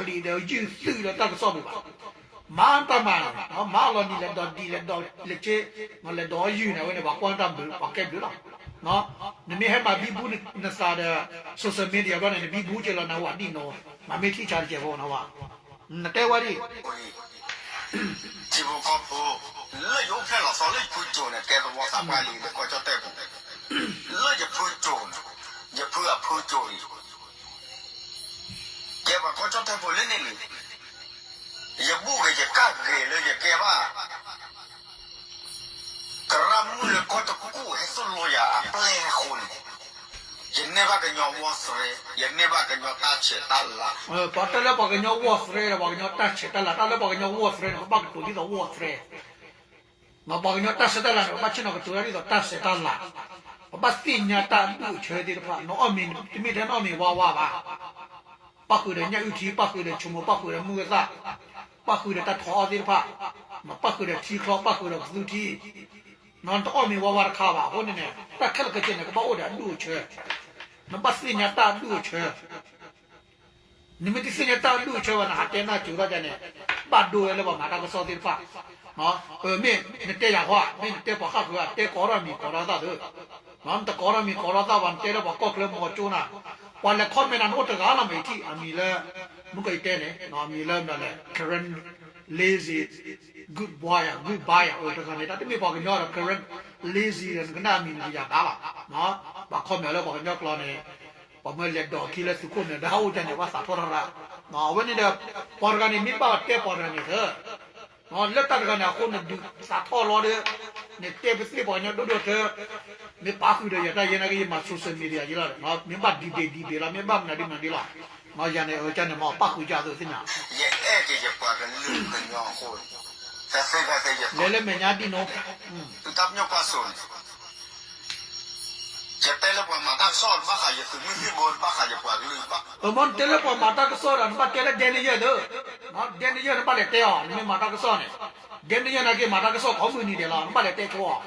ဒီးယုၢ်သုးလၢတၢ်ကစီၣ်ပူၤဘၣ်. မၤတၢ်မၤန့ၣ် မၤအလီၤနံၤလဲၤဒီးဒံးလဲၤဒီးလဲၤက့ လဲၤဒီးယုၢ်န့ၣ် အဝဲန့ၣ် ပှၤကွၢ်တၢ်ဘျုး ပှၤကဲဘျုးလီၤ. နမ့ၢ်ဟဲမၤဘံဘူနသးဒီး social media ဘျီန့ၣ် နဘံဘူက့ၤလီၤနဝၤဒံၣ်နိ, မၤမ့ၢ်ထံၣ်ဆါတကဲးဖိနဝၤ, နတဲဝဲဒ် ထံဖိကီၢ်ဖိ လၢယအိၣ်ဖျဲၣ်လီၤသီလၢယဖုကၠိန့ၣ် တဲသဝီသးပှၢ်လံ လၢကီၢ်ကၠီၣ်တဲၣ်ပူၤ, လၢယဖုကၠိန့ၣ် ယဖုအဖုကၠိအံၤ ကဲပှၤကီၢ်ကၠီၣ်တဲၣ်ဖိလၢန့ၣ်န့ၣ် ယဘူၣ်ဂ့ၤယကၣ်ဂ့ၤလၢယကဲဘၣ် ယန့ၢ်ဘၣ်ကညီဝီၢ်သရဲ, ယန့ၢ်ဘၣ်ကညီတၢ်ဆဲးတၢ်လၤ, ပှၤတၢ်လၢပှၤကညီဝီၢ်သရဲဒီး ပှၤကညီတၢ်ဆဲးတၢ်လၤ, တၢ်လၢပှၤကညီဝီၢ်သရဲန့ၣ် ပဘၣ်ကတိၤဒ်သိးဝီၢ်သရဲ ပှၤကညီတၢ်ဆဲးတၢ်လၤန့ၣ် ပဘၣ်ဆ့ၣ်နီၤကတိၤတၢ်ဒ်သိးတၢ်ဆဲးတၢ်လၤ, ပဘၣ်သ့ၣ်ညါတၢ်အဒူၣ်အဆၢသ့ၣ်တဖၣ်, နအီၣ်မ့ၤ တမ့ၢ်ထဲနအီၣ်မ့ၤဝါဝါဘၣ်, ပၣ်ဃုာ်ဒီးညၣ်အုၣ်ထံ, ပၣ်ဃုာ်ဒီးဆိမိၣ်, ပၣ်ဃုာ်ဒီးမုၢ်ဂၢ်သၣ်, ပၣ်ဃုာ်ဒီးတၢ်ထီအီၣ်သ့ၣ်တဖၣ်, ပၣ်ဃုာ်ဒီးထံချီ, ပၣ်ဃုာ်ဒီးကသူထံ, နတအီၣ်မ့ၤဝါဝါတခါဘၣ်. အဃိန့ၣ်န့ၣ် တၢ်ခဲလၢာ်ခဲဆ့န့ၣ် ကဘၣ်အိၣ်ဒီးအဒူၣ်အဆၢ, နဘၣ်သ့ၣ်ညါတၢ်အဒူၣ်အဆၢ နမ့ၢ်တသ့ၣ်ညါတၢ်အဒူၣ်အဆၢဘၣ် နဟးတဲနၢ်စူၤထီၣ်ဒ်န့ၣ် ဘၣ်ဒိဝဲလၢပှၤမၤတၢ်ကစီၣ်သ့ၣ်တဖၣ်, မ့ၢ်နတဲယၤဃီဧါ, မ့ၢ်နတဲပှၤဃၣ်ဃုာ်ဧါ, တဲကိးထီၣ်မံၤကိးထီၣ်သၣ်သု, နတကိးထီၣ်မံၤကိးထီၣ်သၣ်ဘၣ် နတဲလၢပှၤကီၢ်ချၢမီၤကၠိနၤ, ပှၤလဲၤ comment နၤ နအိၣ်တဂၤလီၤမး ယထံၣ် အမံၤလၢ မုၢ်ကီၢ်ယတဲန့ၣ် အမံၤလၢမနုၤလဲၣ် Karen lazy, good boy ဧါ good bye ဧါ, တဂၤန့ၣ် တၢ်တမ့ၢ်ပှၤကညီဒီး Karen lazy ဒီး နကနၣ်အမံၤန့ၣ် ယၤဘၣ်လီၤ, ပှၤ comment လၢပှၤကညီကျိာ်န့ၣ် ပှၤမၢလဲၤဒိးခံလၢသုးခိၣ်န့ၣ် ဒီးဟးအိၣ်ကန့ၣ် ဘၣ်သးထီၣ်ထီၣ်ရၣ်, အဝဲန့ၣ်ဒီး ပှၤတဂၤန့ၣ် မ့ၢ်ဘၣ်တဲပှၤတဂၤန့ၣ်သၢ လၢတၢ်တဂၤန့ၣ်အဃိ နဒုးသးထီၣ်လီၤဒီး နတဲပသ့ၣ်ပှၤကညီဒိၣ်ဒိၣ်ထၢ မ့ၢ်ပာ်ဃုာ်ဒီးယၤတၢ်ယဲနာ်က့ ယမၤ social media ယလီၤ, မ့ၢ်ဘၣ် debate debate လီၤ မ့ၢ်ဘၣ်မနုၤဒ်မနုၤဒ်လီၤ, ယၤန့ၣ် အကန့ၣ်မ့ၢ်ပာ်ဃုာ်ယၤသုသ့ၣ်ညါ, ယအဲၣ်က့ၤယပှၤကလုာ်ကညီအဃိ လဲၤလၢမဲာ်ညါဒ်နိ, တၢ်ပညိၣ်ကွၢ်စိန့ၣ် ယတဲလၢပှၤမၤတၢ်ကစီၣ်တဘၣ်ဃးယသုးမုၢ်သံၣ်ဘိ တဘၣ်ဃးယပှၤကလုာ်ဘၣ်, အမ့ၢ်နတဲလၢပှၤမၤတၢ်ကစီၣ်ဒီး နဘၣ်တဲလၢ Daniel သု, Daniel နဘၣ်လဲၤတဲအီၤ နမ့ၢ်မၤတၢ်ကစီၣ်န့ၣ်, Daniel နာ်က့မၤတၢ်ကစီၣ်ကိးမုၢ်နံၤဒဲးလီၤ နဘၣ်လဲၤတဲဆိအီၤ,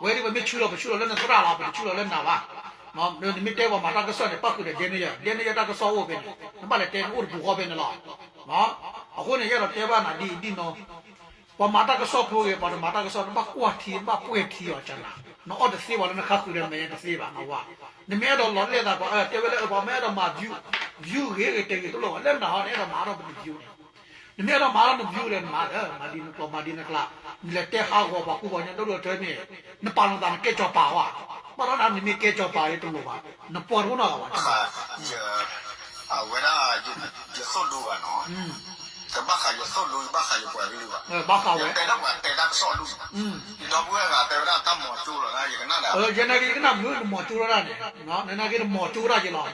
ဝဲဒ်ပမ့ၢ်ဆူလီၤ ပဆူလီၤလၢနသရၣ်လီၤ ပတဆူလီၤလၢနၤဘၣ်, နမ့ၢ်တဲပှၤမၤတၢ်ကစီၣ်န့ၣ် ပၣ်ဃုာ်ဒီး Daniel, Daniel တၢ်ကစီၣ်အိၣ်ဖဲန့ၣ် နဘၣ်လဲၤတဲနအိၣ်တပူၤဃီဖဲန့ၣ်လီၤ, အဃိန့ၣ် ယအဲၣ်ဒိးတဲဘၣ်နၤဒ်အံၤဒ်နီၤ ပှၤမၤတၢ်ကစီၣ်ဖိဂ့ၤ ပှၤတမၤတၢ်ကစီၣ် နဘၣ်ကွၢ်ထံ နဘၣ်ပှဲၤထံအီၤကနၤ, နအီၣ်တသ့ဘၣ်လၢနခါဃုာ်ဒီးမဲာ်ညါတသ့ဘၣ် နဝၤ, နမ့ၢ်အဲၣ်ဒိးလီၤလဲၣ်သးပှၤ တဲဝဲလၢပှၤမ့ၢ်အဲၣ်ဒိးမၤ view, view ဂ့ၤဂ့ၤတဲဂ့ၤတလိၣ်ဘၣ် လၢနၤဟီ နအဲၣ်ဒိးမၤအါထီၣ်ပတ view န့ၣ်, နမ့ၢ်အဲၣ်ဒိးမၤအါထီၣ်န view ဒီးနမၤဒီး မၤဒ်နကျိာ်မၤဒ်နကျါ, နလဲၤတဲဟးဂီၤပှၤကူပှၤကညီဒိၣ်ဒိၣ်ထၢန့ၣ်, နပာ်လီၤသးနကဲစီၤပၤဝဲ, ဘၣ်ဒီးနမ့ၢ်ကဲစီၤပၤဒီးတလိၣ်ဘၣ်, နပှၤတအိၣ်နီတဂၤဘၣ် အဝဲဒၣ် ယသိၣ်ဒူဘၣ်နီၤ, တဘၣ်ဃးယသိၣ်ဒူ ဘၣ်ဃးယပှၤကလုာ်ဘၣ်, ဘၣ်ဃးဝဲ ယတဲလၢပှၤတဲတၢ်ကစီၣ်ဒူၣ်, ဒီပုၢ်ဝဲၢ်ဂၤတဲဝဲဒၣ်တၢ်မီၤကၠိလီၤ ယကနၣ်ဒီး, ယနာ်က့ယကနၣ်မုာ် နမီၤကၠိထီၣ်ဒၣ်န့ၣ်, နနာ်က့နမီၤကၠိဒၣ်ယလီၤ,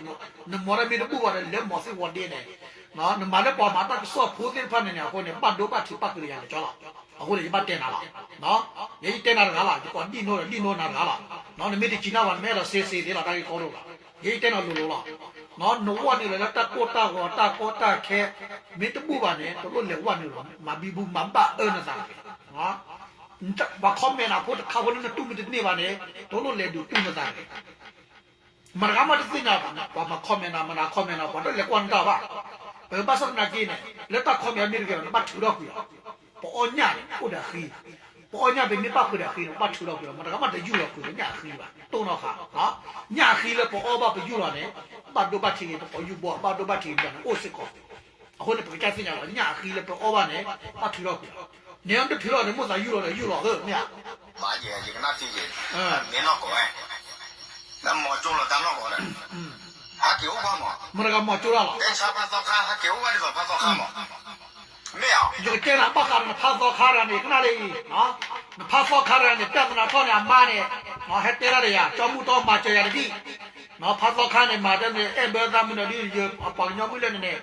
နမီၤတၢ်မ့ၢ်တဘူၣ်ဘၣ်ဒီး လဲၤမီၤသ့ၣ်ဝီၤဒ့န့ၣ်, နမၤလၢပှၤမၤတၢ်ကစီၣ်ဖိသ့ၣ်တဖၣ်န့ၣ်န့ၣ် အဃိန့ၣ် ဘၣ်ဒိဘၣ်ထံးပၣ်ဃုာ်ဒီးယၤလၢကၠီလီၤ, အဃိန့ၣ် ယဘၣ်တဲနၤလီၤ ယတဲနၤတဂၤလီၤ ယကိးဒံၣ်နိဒီးဒံၣ်နိနၤတဂၤလီၤ, နမ့ၢ်တစံးနၢ်ဘၣ် နမ့ၢ်အဲၣ်ဒိးစ့စ့သ့လီၤ တၢ်ဂ့ၢ်ကီဒိၣ်လီၤ, ယတဲနၤလိၤလိၤလီၤ, နဝဲနုာ်လီၤလၢတၢ်ကိၢ်တၢ်ဂီၤတၢ်ကီတၢ်ခဲ, မ့ၢ်တဘူၣ်ဘၣ်န့ၣ် တလိၣ်လဲၤဝဲနုာ်လီၤ မၤဘံဘူမၤဘၣ်အၢနသးတဂ့ၤ, ပှၤ comment နဖိတခါဖိလၢနတူၢ်မ့ၢ်တန့ၢ်ဘၣ်န့ၣ် တလိၣ်လဲၤဒုးတူၢ်နသးတဂ့ၤ မတၤဂၤမးတသ့ၣ်ညါဘၣ် ပှၤမၤ comment နၤ မတၤ comment နၤ ပှၤတလဲၤကွၢ်နတၢ်ဘၣ်, ဘၣ်ဆၣ်သနာ်က့န့ၣ် လၢတၢ် comment အမ့ၢ်တဂ့ၤဘၣ် နဘၣ်ထုးထီၣ်ကွံာ်အီၤ, ပအီၣ်ညၣ်န့ၣ် အိၣ်ဒီးအဃံ, ပအီၣ်ညၣ်ပမ့ၢ်ပၣ်ဃုာ်ဒီးအဃံန့ၣ် ပဘၣ်ထုးထီၣ်ကွံာ်အီၤ မတၤဂၤမးတယူၢ်လီၤကွံာ်လၢညၣ်အဃံဘၣ် တိၢ်နီၣ်ဃာ်, ညၣ်အဃံလၢပအီၣ်ဘၣ်ပယူၢ်လီၤန့ၣ် ဘၣ်ဒိဘၣ်ထံးက့ၤ ပကိာ်ယူၢ်ဘီ ဘၣ်ဒိဘၣ်ထံးက့ၤန့ၣ် အိၣ်စ့ၢ်ကီး, အဃိန့ၣ် ပကစၢ်သ့ၣ်ညါလီၤ ညၣ်အဃံလၢပအီၣ်ဘၣ်န့ၣ် ဘၣ်ထုးထီၣ်ကွံာ်အီၤ, န့ၣ်တထုးထီၣ်န့ၣ် မိၣ်သးယူၢ်လီၤဒီးယူၢ်လီၤသ့ၣ်မ့ၢ်ဧါ မ့ၢ်နီၢ်ကီၢ်ဝဲ, လၢမီၤကၠိလီၤတၢ်နီၢ်ကီၢ်ဒီး, ဟဲက့ၤအိၣ်ဘၣ်မး, မတၤဂၤမီၤကၠိတၢ်လီၤ, တဲဆါဖါသီခါ ဟဲက့ၤအိၣ်ဘၣ်ဒ်သိးဖါသီခါမး, မ့ၢ်ဧါ, ယကတဲနၤဘၣ်ဃးဒီးနဖါသီခါတဂၤန့ၣ် ကနၣ်လၢအံၤ, နဖါသီခါတဂၤန့ၣ် ပြဿနာထီၣ်န့ၣ် အမါန့ၣ်, ဟဲတဲတၢ်ဒီးယၤ ကၠီမုၢ်တီမၤစၢၤယၤတဒံၣ်, ဖါသီခါန့ၣ် မၤတၢ်န့ၣ် အဲၣ်ဘၢသးမုၢ်နီၤဒ်ယပှၤကညီမုၢ်လၢ်န့ၣ်န့ၣ်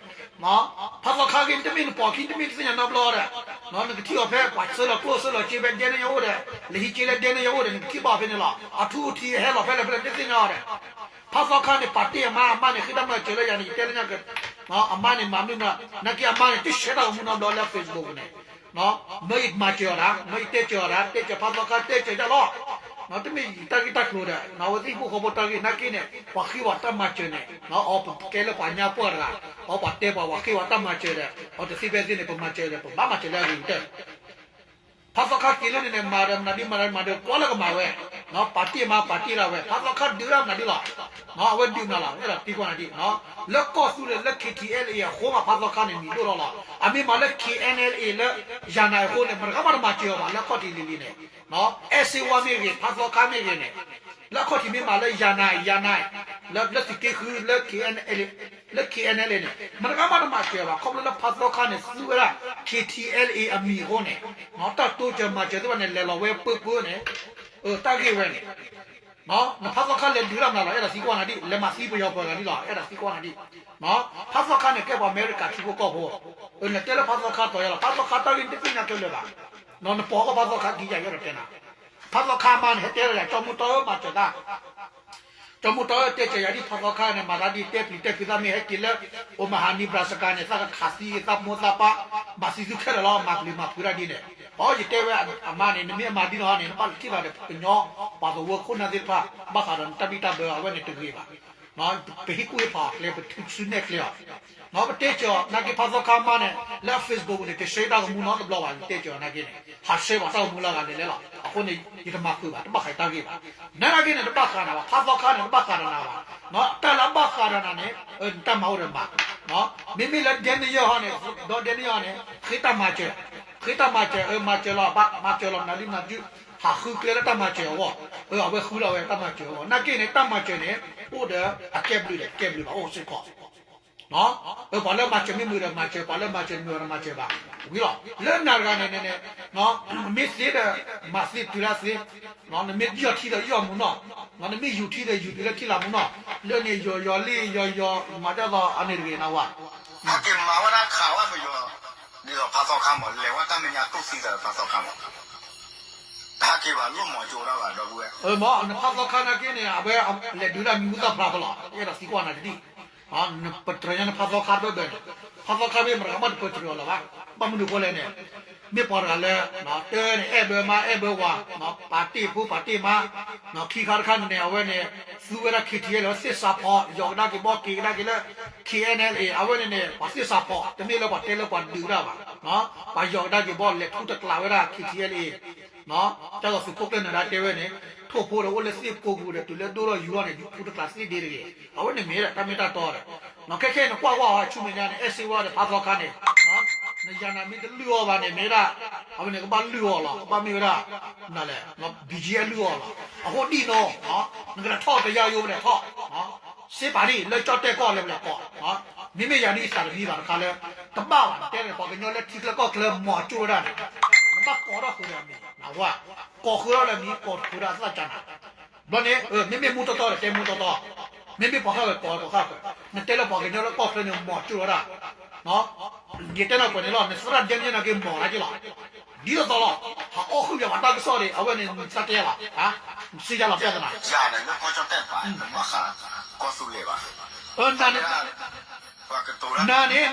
ဖါသီခါဂ့ၤ နတမ့ၢ်နပိာ်ခံ နတမ့ၢ်တသ့ၣ်ညါနီတဘျီဒီး, နကထံၣ်အီၤဖဲပှၤဆှၢလီၤကျိၣ်ဆှၢလီၤစ့ဖဲဒဲန့ၣ်ယအိၣ်ဒီး, လၢဟံးက့လၢဒဲန့ၣ်ယအိၣ်ဒီး နကထံၣ်ဘၣ်ဖဲန့ၣ်လီၤ. အထူအထံးဟဲလီၤဖဲလဲၣ်ဖဲလဲၣ် နတသ့ၣ်ညါအီၤဒီး, ဖါသီခါန့ၣ် ပာ်တ့ၢ်အမါ အမါန့ၣ် ဃ့တၢ်မၤစၢၤလၢယၤန့ၣ် ယတဲလၢညါက, အမါန့ၣ် မၤမနုၤမနုၤ, နာ်က့အမါန့ၣ် တဆှၢတၢ်ဂီၤမူနီတဘျီလၢ Facebook န့ၣ် မၢယမၤစၢၤအီၤဒၣ် မၢယတဲစၢၤအီၤဒၣ် တဲစၢၤဖါသီခါ တဲစၢၤဒၣ်လီၤ. တမ့ၢ်တၢ်ဂ့ၢ်တၢ်ကျိၤဒီး အဝဲသ့ၣ်ဟံၣ်ဖိဃီဖိတၢ်ဂ့ၢ် နာ်က့န့ၣ် ပှၤဃ့ဘၣ်တၢ်မၤစၢၤန့ၣ် အီၤပကဲလၢပှၤညါပှၢ်တဂၤ အီၤပှၤတဲပှၤ ပှၤဃ့ဘၣ်တၢ်မၤစၢၤဒီး အီၤတသ့ဖဲသ့န့ၣ် ပမၤစၢၤဒီး ပဘၣ်မၤစၢၤလၢအဂ့ၤကတၢၢ် ဖါသီခါက့ၤလၢန့ၣ်န့ၣ် မၤဒီးမနုၤဒ်မၤဒီးမၤဒီး ကွၢ်လၢကမၤဝဲ, ပာ်တ့ၢ်မၤပာ်တ့ၢ်ဒၣ်ဝဲ ဖါသီခါဒုးဒၣ်မနုၤဒ်လီၤ. အဝဲဒုးမနုၤလီၤ အဲၣ်ဒိးသံကွၢ်နၤဒ်, လၢကီၢ်သူလ့ၤလၢ K T L A အဃိမး ဖါသီခါန့ၣ် မံၤဒိၣ်ထီၣ်လီၤ. အမ့ၢ်မၤလၢ K N L A လၢ ယၤနၤအဃိန့ၣ် မတဂၤမးတမၤစၢၤအီၤဘၣ် လၢအခီၣ်ထံးလံၤလံၤန့ၣ်, အဲၣ်စ့ဝါမ့ၢ်ဂ့ၤ ဖါသီခါမ့ၢ်ဂ့ၤန့ၣ်, လၢအခီၣ်ထံးမ့ၢ်မၤလၢယၤနၤ ယၤနၤ လၢသုးက့ဃုလၢ K N L A လၢ K N L A န့ၣ် မတဂၤမးတမၤစၢၤဘၣ် ခီဖျိလၢဖါသီခါန့ၣ် သူဝဲဒၣ် K T L A အမံၤအဃိန့ၣ်, တၢ်တိစၢၤမၤစၢၤသ့ၣ်တဖၣ်န့ၣ် လဲၤလီၤဝဲပၢပၢန့ၣ်, တၢ်ဂ့ၢ်ဝဲန့ၣ် နဖးသီခါလဲၤဒုးတၢ်မနုၤလီၤ အဲၣ်ဒိးသံကွၢ်နၤဒ် လဲၤမၤသံပယီၤပှၤဂၤဒ်လီၤ အဲၣ်ဒိးသံကွၢ်နၤဒ် ဖးသီခါန့ၣ် ကဲပှၤအမဲရကၤထံဖိကီၢ်ဖိ, နတဲလၢဖးသီခါတီၤယါလီၤ ဖးသီခါတၢ်ဂ့ၢ်နတသ့ၣ်ညါခဲလၢာ်ဘၣ်, နပိာ်ကီၢ်ဖးသီခါခံယၤယဲဒီးတဲနၤ, ဖးသီခါမါန့ၣ် ဟဲတဲလၢ ကၠီမူတီအၢမၤစၢၤတၢ် ကၠီမူတီအၢတဲစၢၤယၤဒ် ဖးသီခါန့ၣ် မၤသးဒ်တဲပျံၤတဲဖုးသးမ့ၢ်ဟဲက့ၤလၢ အိၣ်မၤဟး Nebraska န့ၣ် သးကခးသံသးမိၢ်သးပၢ် မၤသံသုခဲလၢာ်လီၤ မၤပျံၤမၤဖုးတၢ်ဒ်န့ၣ်, အီ ယတဲဝဲအမါန့ၣ် နမ့ၢ်အမၤဒ်န့ၣ်ဟီန့ၣ် နဘၣ်လဲၤထံၣ်ဘၣ်ဒီးပှၤကညီ ပှၤသဝီခိၣ်နၢ်သ့ၣ်တဖၣ် ဘၣ်ဃးဒီးနတၢ်ဘံၣ်တၢ်ဘၢအဝဲန့ၣ်တဂ့ၤဘၣ် ပဟ့ၣ်ကူၣ်ဟ့ၣ်ဖးအီၤကျဲ ပထုးစုနဲၣ်ကျဲအီၤ, ပတဲစၢၤအီၤ နာ်က့ဖးသီခါမါန့ၣ် လၢအ Facebook န့ၣ် တ share တၢ်ဂီၤမူနီတဘျီဘၣ် ယတဲစၢၤအီၤနာ်က့န့ၣ် ဟး share ဘၣ်တၢ်ဂီၤမူလၢအဂၤလဲၤလဲၣ်လီၤ, အဃိန့ၣ် ယတမၤဃုာ်ဘၣ် တဘၣ်ဃးတၢ်ဂ့ၢ်ဘၣ်, နနာ်က့န့ၣ် တဘၣ်ဃးနၤဘၣ် ဖးသီခါန့ၣ် တဘၣ်ဃးဒီးနၤဘၣ်, တၢ်လၢအဘၣ်ဃးဒီးနၤန့ၣ် နတၢ်မၤအိၣ်ဒီးမၤ, မ့မ့ၢ်လၢ Daniel ဟီန့ၣ် ဒီး Daniel န့ၣ် ဃ့တၢ်မၤစၢၤ, ဃ့တၢ်မၤစၢၤ အမၤစၢၤလီၤ မၤစၢၤလီၤ မနုၤဒ်မနုၤဒု ဟးဃုကျဲလၢတၢ်မၤစၢၤအဂီၢ်, အဝဲဃုလီၤဝဲတၢ်မၤစၢၤအဂီၢ် နာ်က့န့ၣ် တၢ်မၤစၢၤန့ၣ် အိၣ်ဒီးအကဲဘျုးဒီးတကဲဘျုးဘၣ် အိၣ်စ့ၢ်ကီး ပှၤလၢမၤစၢၤမ့ၢ်မုာ်ဒီးမၤစၢၤ ပှၤလၢမၤစၢၤမုာ်ဒီးမၤစၢၤဘၣ်, ဝံၤလီၤ လၢနၤတဂၤန့ၣ်န့ၣ် မ့ၢ်သ့ဒီး မၤသ့တုၤလၢသ့, နမ့ၢ်ယီၢ်ထံဒီးယီၢ်မူနီၢ်, နမ့ၢ်ယူၤထံဒီးယူၤတုၤလၢထံလၤမူနီၢ်, လၢန့ၣ် ယီၤယီၤလံ ယီၤယီၤ မၤဒ်သိးအန့ၣ်တဂ့ၤနဝဲ, ဟဲက့ၤမၤဝဲဒၣ်ခးဝဲပယီၤ, ဒ်သိးဖးသီခါမး လဲၤဝဲတၢ်မဲာ်ညါတူၢ်သံသးဖးသီခါမး, တဟဲက့ၤဘၣ်လိၣ်မီၤကၠိဒၣ်ဘၣ်ဒီပုၢ်ဝဲၢ်, မ့ၢ်နဖးသီခါနာ်က့န့ၣ် အဝဲလဲၤဒုးတၢ်မံၤဟူသၣ်ဖျါဖဲလီၤ ယအဲၣ်ဒိးသံကွၢ်နၤတဒံၣ် နပတြၢၤညါနဖးသီခါတဘၢၣ်ဘၢၣ်န့ၣ်, ဖးသီခါမ့ၢ်မတၤဂၤဘၣ်တပတြၢၤအီၤလၢၤဘၣ်, ဘၣ်မနုၤဃိလဲၣ်န့ၣ်, မ့ၢ်ပှၤတဂၤလၢ တၢ်န့ၣ် အဲၣ်ဘၢမါအဲၣ်ဘၢဝၤ, ပာ်တ့ၢ်ဖိပာ်တ့ၢ်မါ, ခံခါတခါန့ၣ်န့ၣ် အဝဲန့ၣ် သူဝဲဒၣ် KTLA လၢသ့ၣ်စးဖီၣ် ယီၤကဒါက့ၤဘီက့ၤကဒါက့ၤလၢ KNLA အဝဲန့ၣ်န့ၣ် ပှၤသ့ၣ်စးဖီၣ် တမ့ၢ်လၢပှၤတဲလၢပှၤဒုးဒၣ်ဘၣ်, ပှၤယီၤကဒါက့ၤဘီလဲၤထူတကျးဝဲဒၣ် KTLA တၢ်ဂီၤသုးခိၣ်ကျၢၢ်နၢၤဒါတဲဝဲန့ၣ်, ထိၣ်ဖိဒီးအိၣ်လၢသ့ၣ်ကိးပူၤဒီးတုၤလၢဒိၣ်ထီၣ်ယူၤထီၣ်န့ၣ် ထူတကျးသ့ဒ့တဂ့ၤ, အဝဲန့ၣ်မ့ၢ်ဒၣ်တၢ်မ့ၢ်တၢ်တီဒီး, ခဲခဲအံၤနကွၢ်ကွၢ်အီၤဆူမဲာ်ညါန့ၣ် အဲၣ်စ့ဝါဒီးဖးသီခါန့ၣ်, နယၤနၤမ့ၢ်တလုၢ်အီၤဘၣ်န့ၣ် မ့ၢ်ဒၣ်, အဝဲန့ၣ်ကဘၣ်လုၢ်အီၤလီၤ ကဘၣ်မ့ၢ်ဝဲဒၣ်, နလဲၣ်, BGF လုၢ်အီၤလီၤ, အဃိဒ်နီၤ, နကလဲၤထီၣ်တယါယိဝဲလဲၤထီၣ် စ့ပာ်ဒ် လၢကၠီၣ်တဲၣ်ကီၢ်လဲၤဝဲလဲၤကိး, မ့မ့ၢ်ယၤဒ်ယသးတမံဘၣ်တခါလၢ, တဘၣ်ဘၣ်တဲန့ၣ် ပှၤကညီလၢထံချၢကီၢ်ချၢမီၤကၠိဝဲဒၣ်န့ၣ်, နဘၣ်ကိးထီၣ်ဃုာ်ဒီးအမံၤ, နဝဲ, ကိးဃုာ်ထီၣ်လၢမံၤ ကိးဃုာ်ဒီးအသၣ်ကၢနၤ, ဘျီန့ၣ်, မ့မ့ၢ်မူတီတီဒီးတဲမူတီတီ, မ့မ့ၢ်ပှၤဃၣ်ဃၢၤကိးပှၤဃၣ်ဃၢၤ, နတဲလၢပှၤကညီလၢကီၢ်ချၢန့ၣ်မီၤကၠိဝဲဒၣ် ယတဲနၤပှဲၤန့ၣ်လီၤ နသရၣ်ဒဲန့ၣ်နာ်က့မီၤလၢက့လီၤ, ဒ်သိးသိးလီၤ, ဟးအီၣ်ဃုာ်ပှၤတၢ်ကစီၣ်ဒီး အဝဲန့ၣ်နသးတဲလီၤ, စံယါလီၤပျၢ်သနာ်, ယၤန့ၣ်လၢကီၢ်ကၠီၣ်တဲၣ်တပၤ နဘၣ်ဃးကီၢ်သူလ့ၤဘၣ်, နၤန့ၣ်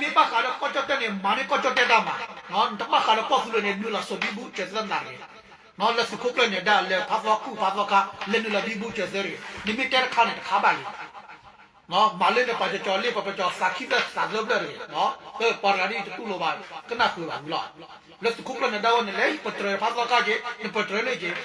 မ့ၢ်ဘၣ်ဃးလၢကီၢ်ကၠီၣ်တဲၣ်န့ၣ် မၤန့ၢ်ကီၢ်ကၠီၣ်တဲၣ်တၢ်မၤ, နတဘၣ်ဃးလၢကီၢ်သူလ့ၤန့ၣ် နုာ်လီၤစိာ်ဘံဘူစၢၤသၢနၤတဂ့ၤ, လၢသုးခိၣ်ကျၢၢ်နၢၤဒါလၢဖးသီခါ ဖးသီခါ လဲၤနုာ်လီၤဘံဘူစၢၤသၢတဂ့ၤ, နမ့ၢ်တဲတခါန့ၣ်တခါဘၣ်လံ မၤလၢနပာ်ကၠီၤကၠီၤလံ ပာ်ကၠီၤသးခံသၢသးသၢဖျၢၣ်တဂ့ၤ, ပှၤတဂၤဒ်တတူၢ်လိာ်ဘၣ် ကနၣ်ဃုာ်ဘၣ်ဝံၤလီၤ, လၢသုးခိၣ်ကျၢၢ်နၢၤဒါဝဲန့ၣ် လဲၤပတြၢၤဖးသီခါက့ၤ နပတြၢၤလၢက့ၤ,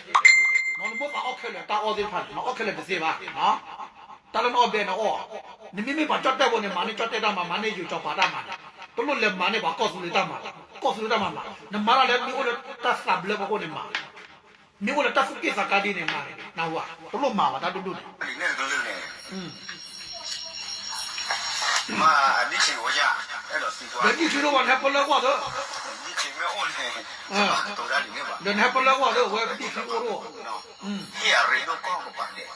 နမိၢ်သးအီၣ်ခဲလၢာ်တၢ်အီၣ်သ့ၣ်တဖၣ်န့ၣ် နအီၣ်ခဲလၢာ်တသ့ဘၣ် တၢ်လၢနအီၣ်ဘဲနအီၣ်, နမ့မ့ၢ်ပှၤကၠီၣ်တဲၣ်ဖိန့ၣ် မၤန့ၢ်ကၠီၣ်တဲၣ်တၢ်မၤ မၤန့ၢ်ယိၤကၠီၤပၤတၢ်မၤန့ၣ်, တလိၣ်လဲၤမၤန့ၢ်ပှၤကီၢ်သူလ့ၤတၢ်မၤဘၣ်, ကီၢ်သူလ့ၤတၢ်မၤမၤ, နမၤတၢ်လၢမ့ၢ်အိၣ်လၢတၢ်သးဘျၢဖီခိၣ်န့ၣ်မၤ, မ့ၢ်အိၣ်လၢတၢ်သူၣ်က့ၣ်သးကါဒ်န့ၣ်မၤန့ၣ် နဝဲ, တလိၣ်မၤဘၣ်တၢ်ဒိၣ်ဒိၣ်န့ၣ် မ့ၢ်အဒံၣ်ခံဝဲယါ, ဒီးဒံၣ်ခံတအိၣ်ဘၣ် နဟဲပလၢကွၢ်သၢ, ဒံၣ်ခံမ့ၢ်အိၣ်န့ၣ်, ဒီးနဟဲပလၢကွၢ်သၢ ဝဲဒံၣ်ခံအိၣ်တအိၣ်, ဟ့ၣ်အရ့ဒိၣ်ကီၢ်ကပၤဒဲး,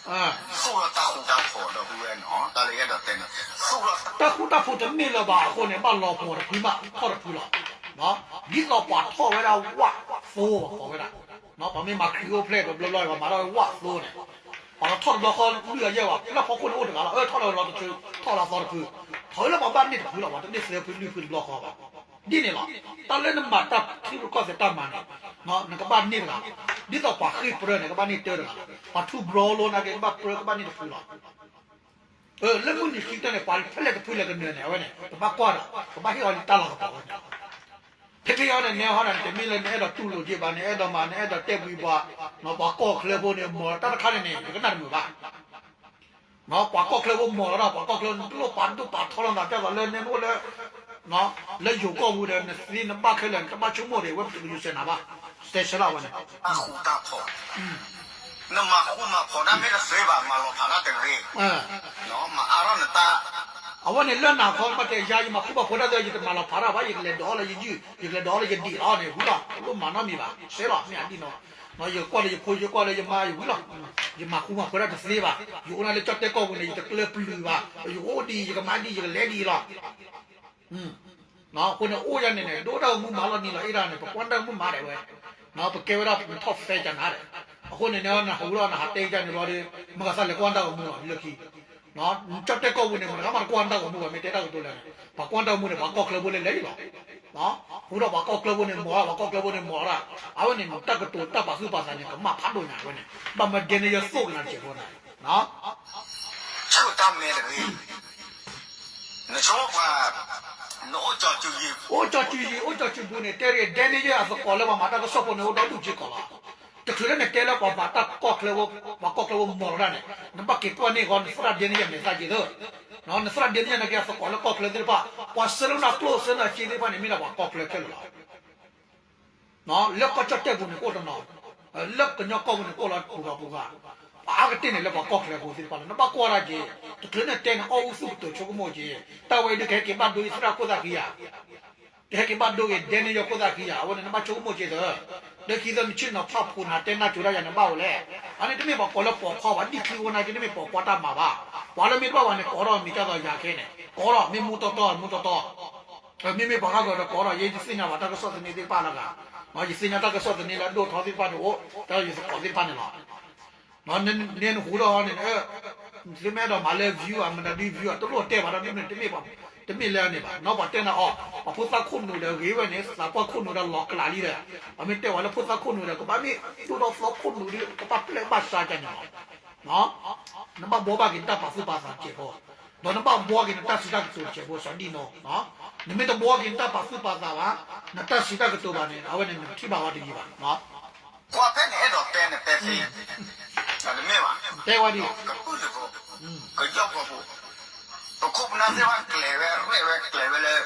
သူၣ်ထီၣ်တၢ်ဃူတၢ်ဖိးဒီပုၢ်ဝဲၢ်နီၤ တၢ်လၢယအဲၣ်ဒိးတဲန့ၣ်, တၢ်ဃူတၢ်ဖိးတမ့ၢ်လၢၤဘၣ်အဃိန့ၣ် ဘၣ်လီၤပှီၢ်တဖုမး ထီၣ်တဖုလီၤ, ဒ်သိးပှၤထီၣ်ဝဲဒၣ်ဝၣ်သိပှၤကိးဝဲဒၣ်, ပှၤမ့ၢ်မၤခရံာ်အိၣ်ဖျဲၣ်တဘျီဘျီ ပှၤမၤထီၣ်ဝဲဝၣ်သိန့ၣ်, ပှၤလီၤထီၣ်တဘျီဃီလွံၢ်အယဲၢ်ဘၣ် လၢဖီခိၣ်န့ၣ်အိၣ်တဂၤလီၤ အၢထီၣ်လီၤလီၤတဖု, ထီၣ်လၢပှၤဘၣ်န့ၢ်တဖုလီၤ ပှၤတန့ၢ်သၢဖုလွံၢ်ဖုတဘျီဃီဘၣ်, ဒ်န့ၣ်လီၤ, တၢ်လၢနမၤတၢ်ထံရူၢ်ကီၢ်သဲးတၢ်မၤန့ၣ်, နကဘၣ်န့ၢ်တဂၤ, ဒ်သိးပှၤဃ့ၢ်ပြၢန့ၣ် ကဘၣ်န့ၢ်တၢတဂၤ, ပှၤထူၣ်ဘျီလိနာ်က့ ကဘၣ်ပြၢကဘၣ်န့ၢ်တဖုလီၤ လၢမုၢ်နံၤခံကတၢၢ်န့ၣ် ပှၤဖဲလဲၣ်တဖုလဲၤကနၢၤန့ၣ် အဝဲန့ၣ် ပဘၣ်ကွၢ်ဒီး ပဘၣ်ဟ့ၣ်အီၤလံတၢ်လီၢ်ကပီၤဝဲန့ၣ်လီၤ, ဖဲဖဲအံၤန့ၣ် နဲဟီန့ၣ် တမ့ၢ်လၢနအဲၣ်ဒိးတူၢ်လိာ်က့ၤဘၣ် နအဲၣ်ဒိးမၤ နအဲၣ်ဒိးတဲာ်ဘှံးဘှီး, ပှၤကီၢ်ချၢဖိန့ၣ် မီၤတၢ်တခါန့ၣ်န့ၣ် ယကနၣ်တမုာ်ဘၣ် ပှၤကီၢ်ချၢဖိမီၤလီၤဒီး ပှၤကီၢ်ချၢ နတလိၣ်ပာ်ဒိၣ်ပာ်ထီလီၤနသး ဒ်သိးလၢနအိၣ်လၢ လၢယိၤကီၢ်ပူၤဒီး နသ့နဘၣ်ခဲလၢာ် နတဘၣ်ဆိကမိၣ်ဒံး အဝဲပတကယူၤစဲးနၤဘၣ် တဲဆၢလၢအဝဲန့ၣ် တၢ်ဃူတၢ်ဖိး, နမၤဃူမၤဖိးတၢ်မ့ၢ်တသ့ဘၣ် မၤလီၤဖးတၢ်တဂ့ၤ, မၤအါထီၣ်နတၢ် အဝဲန့ၣ်လၢနၤခီ ဘၣ်တဲယၤ ယမၤဃူမၤဖိးတၢ်သ့ ယတမၤလီၤဖးတၢ်ဘၣ် ယကလဲၤဒိးလၢယယုၢ် ယကလဲၤဒိးလၢယဒံးလီၤန့ၣ် ဝံၤလီၤ လိၣ်မၤနီတမံၤဘၣ် စဲလီၤ မ့ၢ်အဒ်နီၤ ယကွၢ်လၢယဖိ ယကွၢ်လၢယမါ ယဝံၤလီၤ ယမၤဃူမၤဖိးတၢ်တသ့ဘၣ် ယအိၣ်ဒၣ်လၢကၠီၣ်တဲၣ်ကီၢ်ပူၤန့ၣ် ယတကျၢပျုၤဘၣ် ယအိၣ်ဒ်အံၤ ယကမၤဒ်အံၤ ယကလဲၤဒ်အံၤလီၤ အဃိန့ၣ် အိၣ်ယၤန့ၣ်န့ၣ် ဒိၣ်တၢ်ဂီၤမူမၤလီၤနံၤလီၤအ့ၣ်ဒၣ်န့ၣ် ပကွၢ်တၢ်ဂီၤမူမၤဒၣ်ဝဲ ပကဲဝဲဒၣ်ပထီၣ်ဖဲကနၤဒၣ် အဃိန့ၣ်န့ၣ် နဟူလီၤနဟးတဲကနၤန့ၣ်ဘျီဒီး မ့ၢ်ကသးလဲၤကွၢ်တၢ်ဂီၤမူလီၤလၢခံ ကၠီၣ်တဲၣ်ကီၢ်ပူၤန့ၣ် မတဂၤမးတကွၢ်တၢ်ဂီၤမူဘၣ် မ့ၢ်တဲတၢ်ကတိၤလဲၣ်န့ၣ် ပှၤကွၢ်တၢ်ဂီၤမူန့ၣ် ပှၤကီၢ်ချၢဖိလဲၤလဲၤအံၤလီၤ ဟူဒီးပှၤကီၢ်ချၢဖိန့ၣ်မီၢ်လီၤ ပှၤကီၢ်ချၢဖိန့ၣ်မီၢ်လီၤ အဝဲန့ၣ် တၢ်ကတိၤတၢ်ပာ်သူၣ်ပာ်သးန့ၣ် ကမၣ်ဖးဒိၣ်ညါဝဲန့ၣ် ဘၣ်မၢဒဲန့ၣ်ယသိၣ်ကနၤတစဲးဖိန့ၣ် ဆၢတၢ်မဲတဂ့ၤ နဆိပှၤ နအိၣ်ကၠီစုယံၤ အိၣ်ကၠီစုယံၤ အိၣ်ကၠီစုဘူးန့ၣ် တဲတဂ့ၤ ဒဲန့ၣ်ယဲအသကိးလၢပှၤမၤတၢ်ကစီၣ်ဖိန့ၣ် အိၣ်ဒီဒူၣ်က့ကီးလီၤ. တချုးလၢနတဲလၢပှၤမၤတၢ်ကီၢ်ချၢဖိ ပှၤကီၢ်ချၢဖိမီၢ်လီၤဒၣ်န့ၣ် နဘၣ်က့ၤကွၢ်န့ၢ်ဃီ နသရၣ်ဒဲန့ၣ်ယဲမဲာ်သၣ်က့သၢ နသရၣ်ဒဲန့ၣ်ယဲနာ်က့အသကိးလၢကီၢ်ချၢသ့ၣ်တဖၣ် ပှၤဆှၢလၢနကျိၣ်ဆှၢနၤစ့သ့ၣ်တဖၣ်န့ၣ် မ့ၢ်ဒၣ်ပှၤကီၢ်ချၢခဲလၢာ်လီၤ. လၢကီၢ်ကၠီၣ်တဲၣ်ပူၤန့ၣ်ကအိၣ်တနီၤ, လၢကညီကီၢ်ပူၤန့ၣ် ကအိၣ်လီၤပူၤဂၤပူၤဂၤ, ပှၤအါကတၢၢ်န့ၣ်လၢပှၤကီၢ်ချၢဖိသ့ၣ်တဖၣ်လီၤ. နဘၣ်ကွၢ်ဒၣ်က့ၤ, တချုးနတဲန့ၣ် အီၣ်အူသူၣ်ကတိၤဆိကမိၣ်က့ၤ, တၢ်ဝဲဒုးကဟဲက့ၤဘၣ်ဒိယသရၣ်ခိၣ်သၣ်ခံဂၤ, ကဟဲက့ၤဘၣ်ဒိက့ၤ ဒဲန့ၣ်ယဲခိၣ်သၣ်ခံဂၤ, အဝဲန့ၣ် နဘၣ်ဆိကမိၣ်က့ၤသၢ, ဒီးခံသၢနဆ့ၣ်နီၤဖးဖိနၤတဲနၢ်ကၠိတၢ်ယၤန့ၣ်ဘၣ်ဝဲလဲၣ်. အန့ၣ်တမ့ၢ်ပှၤကိးလၢပိာ်ခွါဘၣ်, ဒ်ချံဝဲနာ်က့ တမ့ၢ်ပိာ်ခွါတၢ်မၤဘၣ်. ပှၤလၢမ့ၢ်တဘၣ်ဝဲန့ၣ် ကိးထီၣ်မံၤကၢ်သိးယၤခဲန့ၣ်, ကိးထီၣ်မ့ၢ်မူတီတီ မူတီတီ မ့မ့ၢ်ပှၤဂၤဂီၤဒီးကိးထီၣ်, ယဲယသ့ၣ်ညါဘၣ်တၢ်ကစီၣ်သန့သ့ၣ်တဖၣ်လၢဂၤ, ယသ့ၣ်ညါတၢ်ကစီၣ်သန့လၢအဒိၣ်ထီသ့ၣ်တဖၣ်န့ၣ်အိၣ်, တၢ်ယသကိးသ့ၣ်တဖၣ်န့ၣ်လီၤ. န့ၣ်နဟူထီၣ်န့ၣ်, သုမ့ၢ်အဲၣ်ဒိးမၤလၢ view ဧါ, မနုၤဒ် view ဧါ, တလိၣ်တဲဘၣ်ဒီး ဒ်န့ၣ်တမ့ၢ်, တမ့ၢ်လၢန့ၣ်ဘၣ်. နီၢ်ပှၤတဲနၤအီၤ, ပှၤဖိသၣ်ခိၣ်နူာ်ဒီးဂ့ၤဝဲန့ၣ် သးပှၢ်ခိၣ်နူာ်ဒီးလီၤကလးလံဒီး, ပှၤမ့ၢ်တဲဝဲလၢဖိသၣ်ခိၣ်နူာ်ဒီး ကဘၣ်မ့ၢ်ဒိၣ်ထီၣ်သီခိၣ်နူာ်ဒီး ကဘၣ်ပျဲၢ်ဘၣ်စးကန့ၣ်လီၤ. နဘၣ်ဘှီဘၣ်က့ၤနတၢ်ပာ်သူၣ်ပာ်သးတစဲးဖိ, ဒီးနဘၣ်ဘှီက့ၤနတၢ်စံးတၢ်ကတိၤတစဲးဖိ စီၤဒံၣ်နီၣ်, နမ့ၢ်တဘှီက့ၤနတၢ်ပာ်သူၣ်ပာ်သးဘၣ်, နတၢ်စံးတၢ်ကတိၤဘၣ်န့ၣ် အဝဲန့ၣ်နကထံၣ်ဘၣ်ဝဲတယံာ်ဘၣ်. ကွၢ်ဖဲန့ၣ်အဲၣ်ဒိးတဲန့ၣ်တဲသ့, တမ့ၢ်ဘၣ်, တဲဝဲဒ်, ကပုၢ်လၢ်ဖိ, ကယီၢ်ကီၢ်ဖိ, ပခိၣ်ပနၢ်သ့ၣ်တဖၣ်ကျဲၤဝဲရဲၣ်ဝဲကျဲၤဝဲလၢ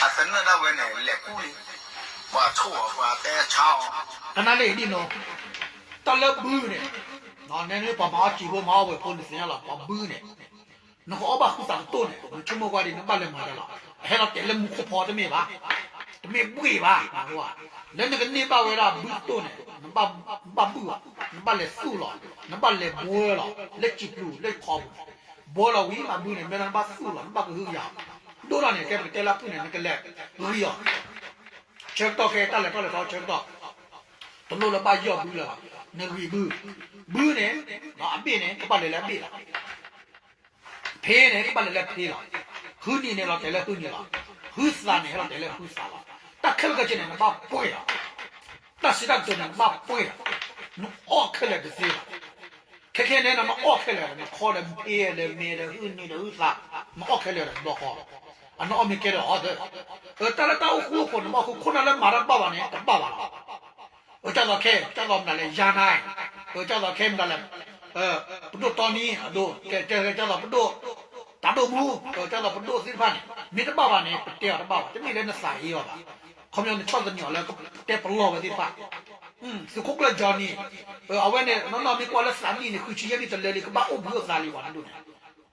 အသနၢၣ်ဒၣ်ဝဲန့ၣ် လဲၤကူၣ်လံ, ပှၤဆိၣ်အီၤ ပှၤတဲဆါအီၤ, ကနၣ်လၢအံၤဒ်နီၣ်, တၢ်လၢဘုန့ၣ်, နမ့ၢ်ပှၤမၤအီၣ်စံာ်ဖိမၤအီၣ်ဝဲဖိန့ၣ်သ့ၣ်ညါလီၤ, ပှၤဘုန့ၣ် နကအီၣ်ဘၣ်ဃုသးကတိၢ်န့ၣ် နဆိကမိၣ်ကွၢ်ဒ် နဘၣ်လဲၤမၤဒ်လီၤ. အဟဲလီၤတဲာ်လၢမူခိၣ်ဖီတမ့ၢ်ဘၣ်, တမ့ၢ်ဘှ့ၣ်ဘၣ်, လၢနကန့ၢ်ဘၣ်ဝဲဒၣ်ဘုကတိၢ်န့ၣ် နဘၣ်ဘုၣ်ဘၣ်, နဘၣ်လဲၤသူၣ်လီၤ, နဘၣ်လဲၤဘှီလီၤ, လၢစံာ်ပျူၤလၢခီပူၤ, ဘှီလီၤဝံၤမးဘုန့ၣ် မ့ၢ်လၢနဘၣ်သူၣ်လီၤ နဘၣ်ကဟုကယာ်, ဒိၣ်ထီၣ်န့ၣ် ကဲပကတဲလၢအပုၢ်န့ၣ် နကလဲၤဂံၢ်အီၤ ဆၢကတီၢ်ခဲ တၢ်လဲၤထီၣ်လဲၤထီဆၢကတီၢ်, တလိၣ်လၢဘၣ်ယီၢ်ဘုလၢၤဘၣ်, နဂံၢ်ဘု, ဘုန့ၣ်, အဘ့ၣ်န့ၣ် ကဘၣ်လဲၤလၢအဘ့ၣ်လီၤ, ဖ့န့ၣ် ကဘၣ်လဲၤလၢဖ့လီၤ, ဟုနံၤန့ၣ် လီၤတဲာ်လၢဟုနံၤလီၤ, ဟုသးန့ၣ် ဟဲလီၤတဲာ်လၢဟုသးလီၤ, တၢ်ခဲလၢာ်ခဲဆ့န့ၣ် နဘၣ်ပှဲၤလီၤ, တၢ်စံးတၢ်ကတိၤန့ၣ် နဘၣ်ပှဲၤလီၤ, နအီၣ်ခဲလၢာ်တသ့ဘၣ် ခဲခဲန့ၣ် နမ့ၢ်အီၣ်ခဲလၢာ်ဒီး နခီဒီးဖ့ဒီးမ့ၤဒီးဟုနံၤဒီးဟုသး, နအီၣ်ခဲလၢာ်ဒီးတဘျီဃီ, အနအီၣ်မ့ၢ်ကဲဒီးအီၤသၢ, တၢ်လၢတၢ်အိၣ်ဃူအိၣ်ဖိးန့ၣ် ဘၣ်ဃုခိၣ်နၢ်လၢမၤတၢ်တဘၣ်ဘၣ်န့ၣ် တဘၣ်ဘၣ်လီၤ, ကၢ်သိးခဲ ကၢ်သိးမတၤလဲၣ် ယၤနၤ, ကၢ်သိးခဲမတၤလဲၣ်, ပဒိၣ်တီနံအဒိ, ကၢ်သိးပဒိၣ်, တၢ်ဒိၣ်မူ, ကၢ်သိးပဒိၣ်သ့ၣ်တဖၣ်န့ၣ် မ့ၢ်တဘၣ်ဘၣ်န့ၣ် ပတဲအီၤတဘၣ်ဘၣ်, တမ့ၢ်လၢနသးအ့ၣ်အီၤဘၣ်, ခီပညီနဆီၣ်သနံးအီၤလၢ တဲပလီၢ်ဝဲသ့ၣ်တဖၣ် သုးခိၣ်ကျၢၢ် Johnny, အဝဲန့ၣ် နီၢ်နီၢ်မ့ၢ်ကွၢ်လၢသးဒ်န့ၣ် ဃုဆံယဲၢ်နံၣ်တလၢလံ ကဘၣ်အိၣ်ဘှံးအိၣ်သါလံ ပှၤတဒူၣ်န့ၣ်,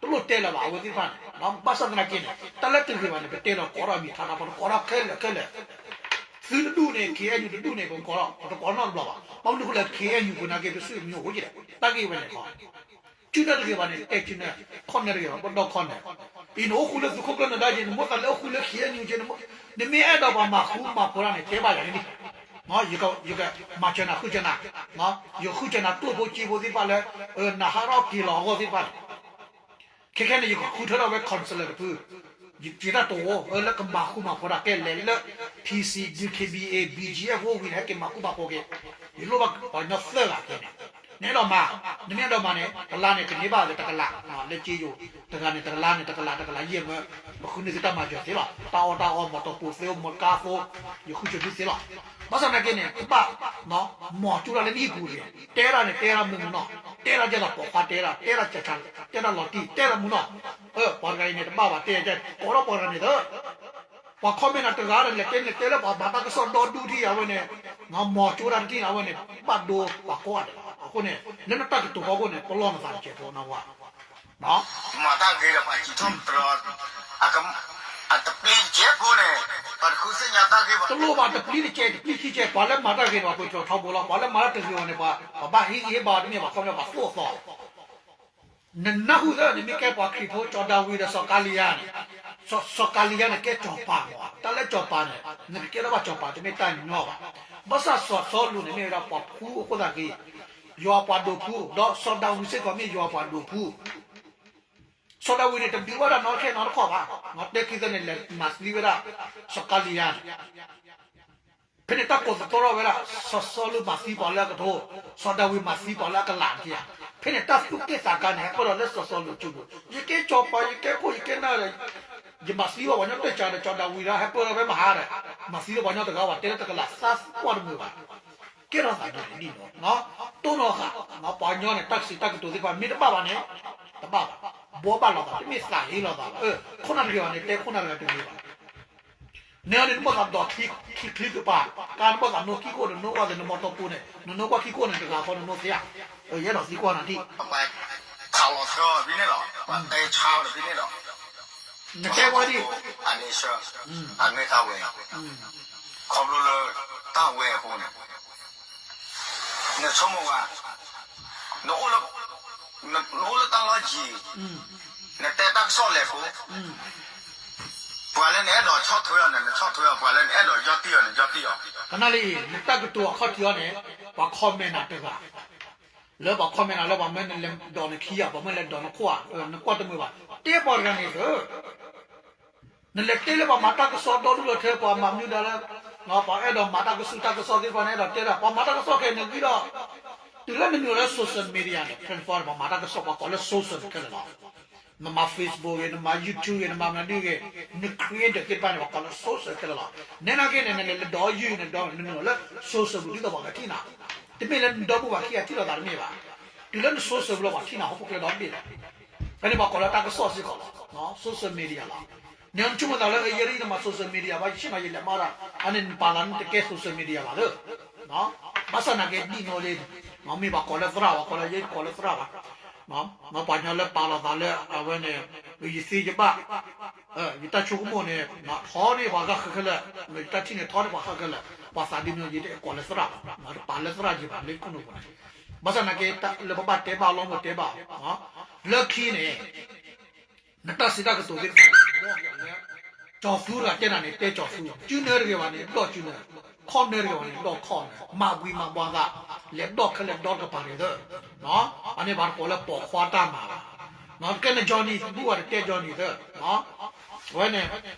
တလိၣ်တဲလၢၤဘၣ် အဝဲသ့ၣ်တဖၣ်န့ၣ်, ဘၣ်ဆၣ်သနာ်က့န့ၣ် တၢ်လၢတဂ့ၤဘၣ်န့ၣ် ပတဲလီၤကိးထီၣ်မံၤထါထါဖီ ကိးထီၣ်ခဲလၢာ်ခဲလၢာ်, သုတဒူၣ်န့ၣ် ခ့ၣ်အဲၣ်ယူၣ်တဒူၣ်န့ၣ် ပကိးထီၣ် ပတကိးနီတဘျီဘၣ်, ဘၣ်မနုၤဃိလဲၣ် ခ့ၣ်အဲၣ်ယူၣ်ပနာ်က့ ပစုမုၢ်အိၣ်က့ဒီး တၢ်ဂ့ၢ်ဝဲန့ၣ်ခီ ကၠူနၢတဂ့ၤဘၣ်န့ၣ် တဲကၠူနၢ, ခီၣ်နၢတဂ့ၤဘၣ် ပဒီၣ်ခီၣ်နၢ, အံၤနအိၣ်ဃူလၢသုးခိၣ်ကျၢၢ်နဒါက့ၤ နမိၣ်သးလၢအိၣ်ဃူလၢခ့ၣ်အဲၣ်ယူၣ်က့, နမ့ၢ်အဲၣ်ဒိးပှၤမၤဃူမၤဖိးတၢ်န့ၣ် တဲဘၣ်ယၤန့ၣ်လံ, ယကမၤစၢၤနၤဃုစၢၤနၤ, ယဃုစၢၤနၤကျိၣ်ဖိစ့ဖိသ့ၣ်တဖၣ်လၢ နဟးထီၣ်က့ၤလီၤအဂီၢ်သ့ၣ်တဖၣ်န့ၣ် ခဲခဲန့ၣ် ယကဃုထၢထီၣ်ဝဲ counselor တဖု, ယတၢ်တအိၣ် လၢကမၤဃူမၤဖိးတၢ်ကဲလဲၣ်လၢ P C, D K B A, B G F အိၣ်ဝံၤန့ၣ် ဟဲက့ၤမၤဃူမၤဖိးက့ၤ, ယလိၣ်ဘၣ်ပှၤကညီသၢဂၤကဲန့ၣ်, နအဲၣ်ဒိးမၤ, နမ့ၢ်အဲၣ်ဒိးမၤန့ၣ် တလါန့ၣ် ကန့ၢ်ဘၣ်က့ၤတကလး, လၢက့ယိၤ, တဂၤန့ၣ် တကလးန့ၣ် တကလး တကလးယဲၢ်မၢ, ပဃုန့ၢ်သုတၢ်မၤစၢၤသ့လီၤ, တၢ်အီၣ်တၢ်အီ မီၤတီပိၤသ့ မီၤကါသိ, ယဃုစၢၤသုသ့လီၤ, ဘၣ်ဆၣ်သနာ်က့န့ၣ် ကဘၣ် မၤကၠူတၢ်လၢနဟံၣ်ပူၤတဂ့ၤ, တဲဒၣ်န့ၣ် တဲဒၣ်မုာ်မုာ်နီၢ်, တဲဒၣ်ကဲသိးပိာ်ခွါတဲဒၣ်, တဲဒၣ်ကၢ်ဆၢ, တဲဒၣ်လီၤတံၢ်, တဲဒၣ်မုာ်နီၢ်, ပှၤတဂၤအံၤန့ၣ် တဘၣ်ဘၣ်တဲ, ကိးထီၣ်ပှၤတဂၤန့ၣ်သၢ, ပှၤ comment နၤတဂၤဒီး လဲၤတဲလဲၤတဲလၢပှၤမၤတၢ်ကစီၣ်ဒီဒူၣ်ထံၣ်အဝဲန့ၣ်, မၤကၠူတၢ်တထံၣ်န့ၣ် အဝဲန့ၣ် ဘၣ်ဒိပှၤကိးဂၤဒဲးလီၤ, အဃိန့ၣ် လၢနတၢ်ကတိၤဖီခိၣ်န့ၣ် ပလီၢ်နသးတစဲးဖိနီၢ်ဝါ မၤတၢ်ဂ့ၤဒီးပှၤစံးထီၣ်ပတြၢၤ, အတပျံၤတကဲးဖိန့ၣ်, ပှၤတဃုသ့ၣ်ညါတၢ်ဂ့ၤဘၣ်, တလိၣ်ဘၣ်တပျံၤတကဲးတပျံၤခံကဲး, ပှၤလၢမၤတၢ်ဂ့ၤန့ၣ် ပှၤပှ့ၤထီၣ်ထီဘိလီၤ, ပှၤလၢမၤတၢ်တဂ့ၤဘၣ်န့ၣ် ပှၤဘၣ်ဟ့ၣ်ဂံၢ်ဟ့ၣ်ဘါအီၤတမ့ၢ်ဘၣ်, ခီပညီပှၤသိၣ်အသီ နနၢ်ဟူသၢ နမ့ၢ်ကဲပှၤခရံာ်ဖိ စီၤဒၤဝံးဒီးစီၤကၤလံယါန့ၣ်, စီၤကၤလံယါန့ၣ် ကဲစီၤပၤမး, တၢ်လၢစီၤပၤန့ၣ် နကကဲထီၣ်ဘၣ်စီၤပၤတမ့ၢ်တၢ်ညီဘၣ်. ဘၣ်ဆၣ်စီၤစီလူးန့ၣ်မ့ၢ်ဝဲဒၣ်ပှၤဖှူအဃိသတးဂ့ၤ, ယွၤပှၤဒိးဖှူ, ဒီးစီၤဒၤဝံးစ့ၢ်ကီးမ့ၢ်ယွၤပှၤဒိးဖှူ, စီၤဒၤဝံးန့ၣ် တဒုးဘၣ်တၢ်နီတခဲနီတခီၣ်ဘၣ်, တဲခံသၢန့ၣ် လဲၤမၤသံဝဲဒၣ် စီၤကၤလံယါန့ၣ် ဖဲန့ၣ်တၢ်ကိးသတြီဝဲဒၣ် စီၤစီလူးမၤသံပှၤလၢအကထိ, စီၤဒၤဝံးမၤသံပှၤလၢအကလးန့ၣ်ဧါ. ဖဲန့ၣ်တၢ်သူၣ်က့ၣ်သးကါန့ၣ် ဟဲပၢၢ်ဒီးလၢစီၤစီလူးစုပူၤ, ယကဲစီၤပၤ ယကဲခိၣ်ယကဲနၢ်ဒီး ယမၤသံဘၣ်ပှၤကညီတၢ်စှၤဒီး စီၤဒၤဝံးဒီး ဟဲပၢၢ်ဒီးဖဲမဟါဒီး မၤသံလၢပှၤကညီတဂၤဘၣ် တဲလၢတကလးသၢကွၢ်တမုာ်ဘၣ်. ကဲထီၣ်သးဒ်န့ၣ်ဒ်နီၤ, တိၢ်နီၣ်ဃာ် ပှၤကညီန့ၣ် တၢ်စံးတၢ်ကတိၤသ့ၣ်တဖၣ်မ့ၢ်တဘၣ်ဘၣ်န့ၣ် တဘၣ်ဘၣ်, ဘှီဘၣ်လိာ်သး တမ့ၢ်သးဟ့လိာ်သးဘၣ်, ခိၣ်နၢ်တဂ့ၤဘၣ်န့ၣ် တဲခိၣ်နၢ်တဂၤတဂ့ၤဘၣ် နဲအံၤန့ၣ် နဘၣ်သးဒိးခံချံကပၤ, ကါနဘၣ်သးနိခံခိၣ်န့ၣ် နနိကွၢ်သ့ၣ်နမီၤတီပူၤန့ၣ် နနိကွၢ်ခံခိၣ်န့ၣ် တဂၤဃီနနိသ့ဧါ, ယအဲၣ်ဒိးသံကွၢ်နၤဒံး, ခးလီၤထၢအီၤဖဲန့ၣ်လီၤ, ပှၤတဲဆါအီၤဖဲန့ၣ်လီၤ, နတဲဝဲဒ်, အန့ဆၢ, အမ့ၢ်တၢ်ဝဲ, ခီဖျိလၢ တၢ်ဝဲအဃိန့ၣ် နဆိကမိၣ်ဝဲ, နအိၣ်လၢ, နအိၣ်လၢတၢ်လီၢ်ယံၤ, နတဲတၢ်ကစီၣ်လဲၤကိ, ပှၤလၢနအဲၣ်ဒိးဆီၣ်ထွဲအီၤန့ၣ် နဆီၣ်ထွဲအီၤ, ပှၤလၢနအဲၣ်ဒိးယီၢ်တံၢ်အီၤန့ၣ် ယီၢ်တံၢ်အီၤ, ကနၣ်လံ, နတၢ်ကတိၤအခီၣ်ထံးအီၤန့ၣ်, ပှၤ comment နၤတဂၤ, လၢပှၤ comment နၤလၢပှၤမၢနလဲၤဒိးနခံဧါ, ပှၤမၢလဲၤဒိးနခိၣ်ဧါ, နကွၢ်တမုာ်ဘၣ်, တဲပှၤတဂၤန့ၣ်သၢ နလဲၤတဲလၢပှၤမၤတၢ်ကစီၣ်ဒီဒူၣ်ဒီထၢ ပှၤမၤမနုၤဒၣ်လၢ, ပှၤအဲၣ်ဒိးမၤတၢ်ကစူၢ်တၢ်ကစီၣ်သ့ၣ်တဖၣ်န့ၣ် အဲၣ်ဒိးတဲဒၣ် ပှၤမၤတၢ်ကစီၣ်ခဲအံၤန့ၣ်ဂံၢ်ဒီး, တုၤလၢနနုာ်လၢ social media န့ၣ် platform န့ၣ် ပှၤမၤတၢ်ကစီၣ် ပှၤကိးလၢ social ခဲလၢာ်လီၤ. နမၤ Facebook ဂ့ၤ, နမၤ YouTube ဂ့ၤ, နမၤမနုၤဒုဂ့ၤ, န creator သ့ၣ်တဖၣ်န့ၣ် ပှၤကိးလၢ social ခဲလၢာ်လီၤ. နဲနာ်က့န့ၣ် နလဲၤလဲၤဒိးယုၢ်န့ၣ်ဒီး နနုာ်လၢ social ပူၤဒ်သိးပှၤကထံၣ်နၤ, တမ့ၢ်လၢနဒီပုၢ်ဝဲၢ်ခံဂၤထံၣ်လိာ်သးတမ့ၢ်ဘၣ်. တုၤလၢန social ပူၤလီၤ ပှၤထံၣ်နၤဟီၣ်ခိၣ်ချၢဒီဘ့ၣ်လီၤ. ဖဲန့ၣ်ပှၤကိးလၢတၢ်ကစီၣ်စ့ၢ်ကီးလီၤ, social media လီၤ. နဆိကမိၣ်သးလၢ ယဲဒၣ်အံၤ နမၤ social media ဘၣ် ယဆ့ၣ်နီၤယလဲၤမၤဒၣ်, အန့ၣ်နပာ်လီၤနတကဲ social media ဘၣ်လၢ, ဘၣ်ဆၣ်နာ်က့ဒ်နီၣ်လံ, မ့ၢ်ပှၤကိးလၢသရၣ် ပှၤကိးလၢ ယဲကိးလၢသရၣ်ဘၣ်, ပှၤကညီလၢပာ်လီၤသးလၢအဝဲန့ၣ်, ယသ့ယဘၣ်, ယတၢ်ဆိကမိၣ်န့ၣ်, ထီန့ၢ်ပှၤဂၤဃၢခဲလၢာ်, ယတၢ်ထံၣ်န့ၣ်ထီန့ၢ်ပှၤဃၢခဲလၢာ်, ပှၤသးဒ်န့ၣ် ယတကိးလၢသရၣ်ဘၣ်, တပာ်လၢသရၣ်ယံၤဘၣ်လၢခိၣ်နူာ်ပူၤန့ၣ်, ဘၣ်ဆၣ်နာ်က့, လၢပဘၣ်တဲဘၣ်အလီၢ်မ့ၢ်တဲဘၣ်, လၢခံန့ၣ် နတၢ်စံးတၢ်ကတိၤသ့ၣ်တဖၣ်န့ၣ် ဘီၣ်ယၤလၢ ကၠီၤသူတဂၤတဲနၤန့ၣ် တဲကၠီၤသူ, ကၠူနၢတဂ့ၤဘၣ်န့ၣ် ဒီးကၠူနၢ, ခီၣ်နၢတဂ့ၤဘၣ်န့ၣ် ဒီးခီၣ်နၢ, မၤဘှံးမၤဘှီသး, လဲၤဒီၣ်ခဲလၢာ်ဒီတကပၤတဂ့ၤသၢ, အန့ၣ်ပှၤတကိးလၢပိာ်ခွါတၢ်မၤဘၣ်, ကဲနကၠီၤနံၤတဘူၣ်ဘၣ်တတဲကၠီၤနံၤသၢ, အဝဲန့ၣ်,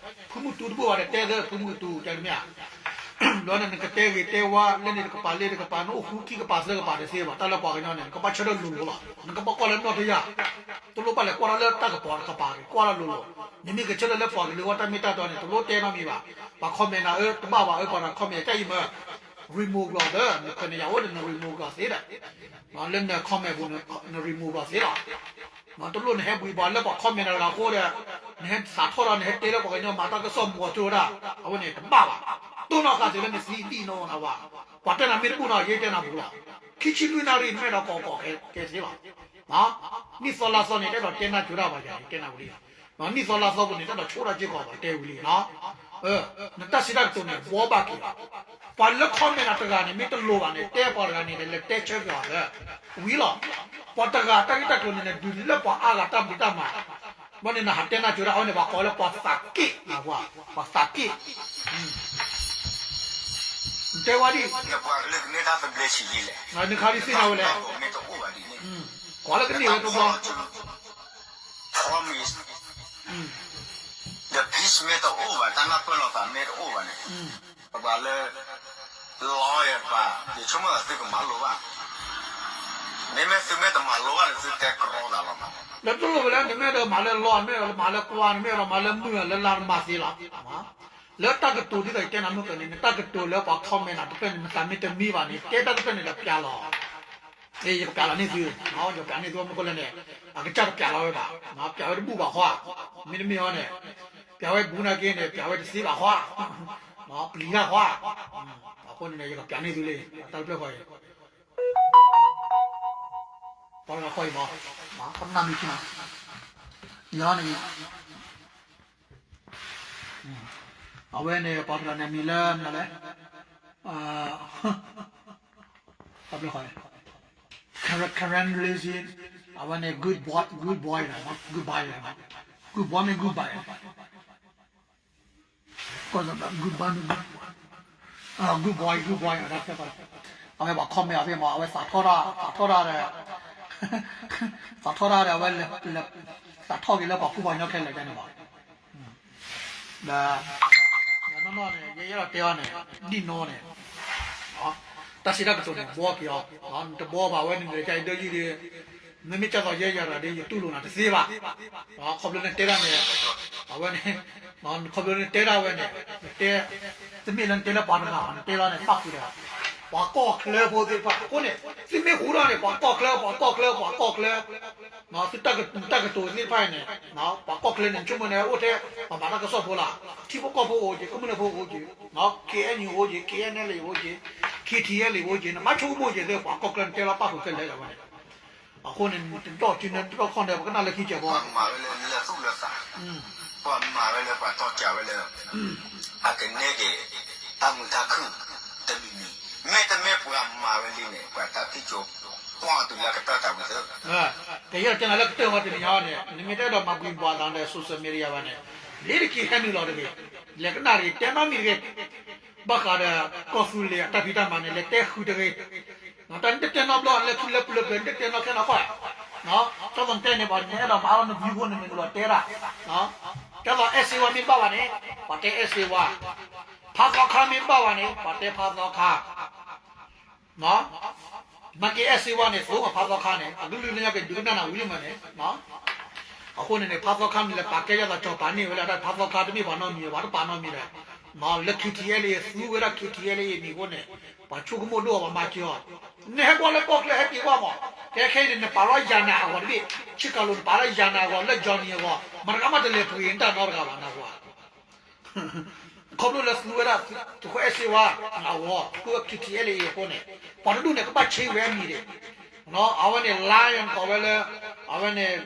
ဖုမုၢ်တူတဘူၣ်ဘၣ်တတဲသၢ ဖုမုၢ်တူ တဲတမ့ၢ်ဧါ ဘျီန့ၣ် နကတဲဂ့ၤတဲဝါ လၢန့ၣ်တကပၤလၢတကပၤ နအိၣ်ဃုခံကပၤသၢကပၤတသ့ဘၣ် တၢ်လၢပှၤကညီန့ၣ် နကဘၣ်ဆၢထၢၣ်လိၤလိၤလီၤ. နကဘၣ်ကွၢ်လၢနီၣ်တယၢ်, တလိၣ်ဘၣ်လဲၤကွၢ်တၢ်လၢတၢ်ကပီၤတကပၤတဂ့ၤ ကွၢ်တၢ်လိၤလိၤ, နမ့ၢ်ကဆၢထၢၣ်လၢပှၤကလုာ်အဂီၢ်တၢ်မ့ၢ်တၢ်တီန့ၣ် တလိၣ်တဲနီတမံၤဘၣ်. ပှၤ comment နၤအၢ တဘၣ်ဘၣ်အၢ ပှၤတ comment တၢ်အံၤမ့ၢ် remove လီၤသၢ နခွဲးနယာ်အိၣ်ဒီးန remove လီၤသ့ဒီး လၢန comment ပူၤ န remove လီၤသ့လီၤ. တလိၣ်နဟဲဘှံးဘှီလၢပှၤ comment နၤတဂၤအဃိဒီး နဟဲစးထီၣ်ဒီး နဟဲတဲလၢပှၤကညီမၤတၢ်ကစီၣ်မီၤထၢဝဲဒၣ် အဝဲန့ၣ်တဘၣ်ဘၣ်. တိၢ်နီၣ်ဃာ်စၢၤလၢနသံဒံၣ်နီၣ်နဝၤ, ပှၤတဲနၤမ့ၢ်တဘူၣ်နီၣ် ယဲတဲနၤဘူးလီၤ. ခံဆံလွံၢ်နၣ်ရံၣ် နမ့ၢ်အဲၣ်ဒိးကိးကိးကဲသ့လီၤ. နံၣ်သီလါသီန့ၣ် တအဲၣ်ဒိးတဲနၢ်စၢၤတၢ်ဘၣ်ယၤန့ၣ် တဲနၤဝံၤလံ. နံၣ်သီလါသီပူၤန့ၣ် တအဲၣ်ဒိးဆိၣ်တၢ်စ့ၢ်ကီးဘၣ် တဲဝံၤလံနီၤ. နတၢ်စံးတၢ်ကတိၤန့ၣ် ဘှီဘၣ်က့ၤလီၤ. ပှၤလၢ comment နၤတဂၤန့ၣ် မ့ၢ်တလိၤဘၣ်န့ၣ် တဲပှၤတဂၤန့ၣ်ဒီး လဲၤတဲဆၢက့ၤအီၤလၢ ဝံၤလီၤ. ပှၤတဂၤတၢ်ဂ့ၢ်တၢ်ကျိၤန့ၣ် ဒုးလၢပှၤအါဂၤတၢ်ဖံးတၢ်မၤ, ဘၣ်န့ၣ်နဟးတဲနၢ်စၢၤတၢ်အဝဲန့ၣ် ပှၤကိးလၢပှၤသးက့ၣ်နဝၤ, ပှၤသးက့ၣ် တဲဝဲဒ် နခါဒ်သ့ၣ်ညါဝဲလဲၣ်, ကိးလၢကန့ၢ်ဝဲတဘျီ, promise, the peace မ့ၢ်တအိၣ်ဘၣ် တၢ်နၢ်ပၢၢ်လိာ်သးမ့ၢ်တအိၣ်ဘၣ်န့ၣ်, ပှၤလၢ lawyer တဖၣ် ယဆိကမိၣ်သးသုကမၤလိဘၣ်, မ့မ့ၢ်သုမ့ၢ်တမၤလိဘၣ်န့ၣ် သုတဲကြီသးလီၤမး. လၢတလိၣ်ဝဲလၢ နမ့ၢ်အဲၣ်ဒိးမၤလၢလီၢ် နမ့ၢ်အဲၣ်ဒိးမၤလၢကွၢ် နမ့ၢ်အဲၣ်ဒိးမၤလၢမုၢ်လၢလါနမၤသ့လီၤ. လၢတၢ်ကတိၤဒ်သိးယတဲနၤမုၢ်ကန့ၣ် နတၢ်ကတိၤလၢပှၤ comment နၤတဖျၢၣ်န့ၣ် နသးမ့ၢ်တမံဘၣ်န့ၣ် တဲတၢ်တဖျၢၣ်န့ၣ်ဒီးပျးလီၤ. ယကပျးလီၤန့ၢ်သု, ယကပျးန့ၢ်သုမုၢ်ကလၢန့ၣ်, အကစၢ်တပျးလီၤဝဲဘၣ်, ပျးဝဲတဘူၣ်ဘၣ်ဃီ, မ့တမ့ၢ်အီၤန့ၣ်, ပျးဝဲဘူးနာ်က့န့ၣ် ပျးဝဲတသ့ဘၣ်ဃီ, ပျံၤတၢ်ဃီ, အဃိန့ၣ် ယကပျးန့ၢ်သုလံ, တၢ်တဖျၢၣ်ဃီအံၤ ပှၤတဂၤဃီအံၤမး, ပနၢ်မံၤခံနီၤ, ယန့ၣ် အဝဲန့ၣ် ပှၤတဂၤန့ၣ် မံၤလၢမနုၤလဲၣ်, အဘျီ Karen Lacy, အဝဲန့ၣ် good boy, good boy, good boy, good boy မ့ၢ် good boy, good boy, good boy, good boy, အဝဲပှၤ comment အဖဲမး အဝဲသးထီၣ်တၢ် သးထီၣ်တၢ်ဒီး သးထီၣ်တၢ်ဒီး အဝဲ သးထီၣ်က့ၤလၢပှၤကူပှၤကညီခဲလၢာ်န့ၣ်မး, ဒီး နီၢ်နီၢ်န့ၣ် ယအဲၣ်ဒိးတဲအီၤန့ၣ် ဒ်နီၢ်န့ၣ် တၢ်စံးတၢ်ကတိၤန့ၣ် ဘှီက့ၤအီၤ, နတဘှီဘၣ်ဝဲန့ၣ် နကဒၣ်ဒၢယုၢ်ဒီး မ့မ့ၢ်ကၢ်သိးယဲယၤဒီး ယတူၢ်လိာ်နၤတသ့ဘၣ်, ခီဖျိနတဲတၢ်န့ၣ် အဝဲန့ၣ် ခီဖျိနတဲတၢ်ဝဲန့ၣ် နတဲ တမ့ၢ်လၢနတဲလၢပှၤတဂၤဘၣ် နတဲလီၤန့ၣ် ပၣ်ဃုာ်ဒီး ပှၤကီၢ်ချၢဖိသ့ၣ်တဖၣ် အဃိန့ၣ် သုမ့ၢ်ဟူထီၣ်န့ၣ် ပှၤကီၢ်ချၢ ပှၤကီၢ်ချၢ ပှၤကီၢ်ချၢ သုတၢ်ကတိၤသ့ၣ်တဖၣ်န့ၣ် ပှၤကီၢ်ချၢန့ၣ် နဆိကမိၣ်န့ၣ် အိၣ်ထဲ ပှၤမၤတၢ်ကစီၣ်ဖိလီၤ, ထံဖိကီၢ်ဖိအိၣ်က့ၤ ကမျၢၢ်ဖိအိၣ်က့ၤ KNU အိၣ်က့ၤ KNLA အိၣ်က့ၤ KTLA အိၣ်က့ၤ နမ့ၢ်ဆိကမိၣ်က့ၤသ့ၣ် ပှၤကီၢ်ချၢန့ၣ် တဲလီၤပၣ်ဃုာ်ခဲလၢာ်လၢဝဲန့ၣ်, အဃိန့ၣ် တဒီၣ်စုန့ၣ် တဒီၣ်ခီၣ်န့ၣ် ပကနၣ်လၢခံကဲးဘီ ပှၤမၤဝဲလၢလၢသူၣ်လၢသး, ပှၤမၤဝဲလၢပှၤတီၢ်ကးဝဲလၢ အကနဲက့ၤ တၢ်မုာ်တၢ်ခုၣ် တမံၤမံၤ, မ့တမ့ၢ်ပှၤမၤဝဲလံန့ၣ် ပှၤတၢ်ဖံးကၠိ ကွၢ်တုၤလၢကတၢၢ်တၢ်ဝံၤသၢ, ကယဲၢ်တကဲနၤလၢကတၢၢ်ဝဲတနံၤညါန့ၣ် နမ့ၢ်တအဲၣ်ဒိးမၤဘှံးဘှါသးဒီး social media ဘၣ်န့ၣ် လ့ၤတက့ၤဟဲနုာ်လီၤတဂ့ၤ, လဲၤကနၣ်တဂ့ၤ တဲနီတမံၤတဂ့ၤ, ဘၣ်ဃးဒီး ကီၢ်သူလ့ၤအတၢ်ဖံးတၢ်မၤန့ၣ် လဲၤတဲဃုာ်တဂ့ၤ တၢ်နတတဲနီတဘျီ လၢခံလၢပျၢၤပျၢၤ နတတဲနီခဲနီၢ်ခီ, တၢ်သိးနတဲန့ၣ် ပှၤနအဲၣ်ဒိးမၤအီၤန view ဖိန့ၣ် မ့ၢ်နုာ်လီၤတဲဒၣ်, တၢ်သိးအဲၣ်စ့ဝါမ့ၢ်တဘၣ်ဘၣ်န့ၣ် ပှၤတဲအဲၣ်စ့ဝါ, ဖါသီခါမ့ၢ်တဘၣ်ဘၣ်န့ၣ် ပှၤတဲဖါသီခါ, မၤက့ၤအဲၣ်စ့ဝါန့ၣ် သိးမၤဖါသီခါန့ၣ် အကလုၢ်လၢညါက့ၤဒုးကနၣ်နၤဝံၤလံမးန့ၣ် အဃိန့ၣ်န့ၣ် ဖါသီခါန့ၣ် လဲၤပာ်ကဲယသးကၠီၤပာ်န့ၢ်ဝဲလၢတၢ်ဖါသီခါ တမ့ၢ်ပှၤနီတမံၤ ပှၤတပာ်နီတမံၤဒီး လၢ KTLA သူဝဲဒၣ် KTLA မံၤအဃိန့ၣ် ပှၤဆိကမိၣ်ဒိၣ်အီၤ ပှၤမၤစၢၤအီၤ, နဟဲကွၢ်လၢကီၢ်ချၢဟဲက့ၤကွၢ်မး, ကဲခဲအံၤန့ၣ် နပာ်လီၤယၤနၤအဂီၢ်တဘ့ၣ်, ဆ့ကၤလိၤနပာ်လီၤယၤနၤအဂီၢ် လၢ Johnny အဂီၢ် မတၤဂၤမးတလဲၤပှ့ၤနတၢ်နီတဂၤဘၣ်နၢ်ဟူဧါ ခီဖျိလၢသူဝဲဒၣ် သုးခိၣ်အဲၣ်စ့ဝါ အဂီၢ် သူဝဲ KTLA အဃိန့ၣ် ပှၤတဒူၣ်န့ၣ် ကဘၣ်ဆ့ဝဲအမံၤဒံး, အဝဲန့ၣ် lion ကိးဝဲလၢ အဝဲန့ၣ်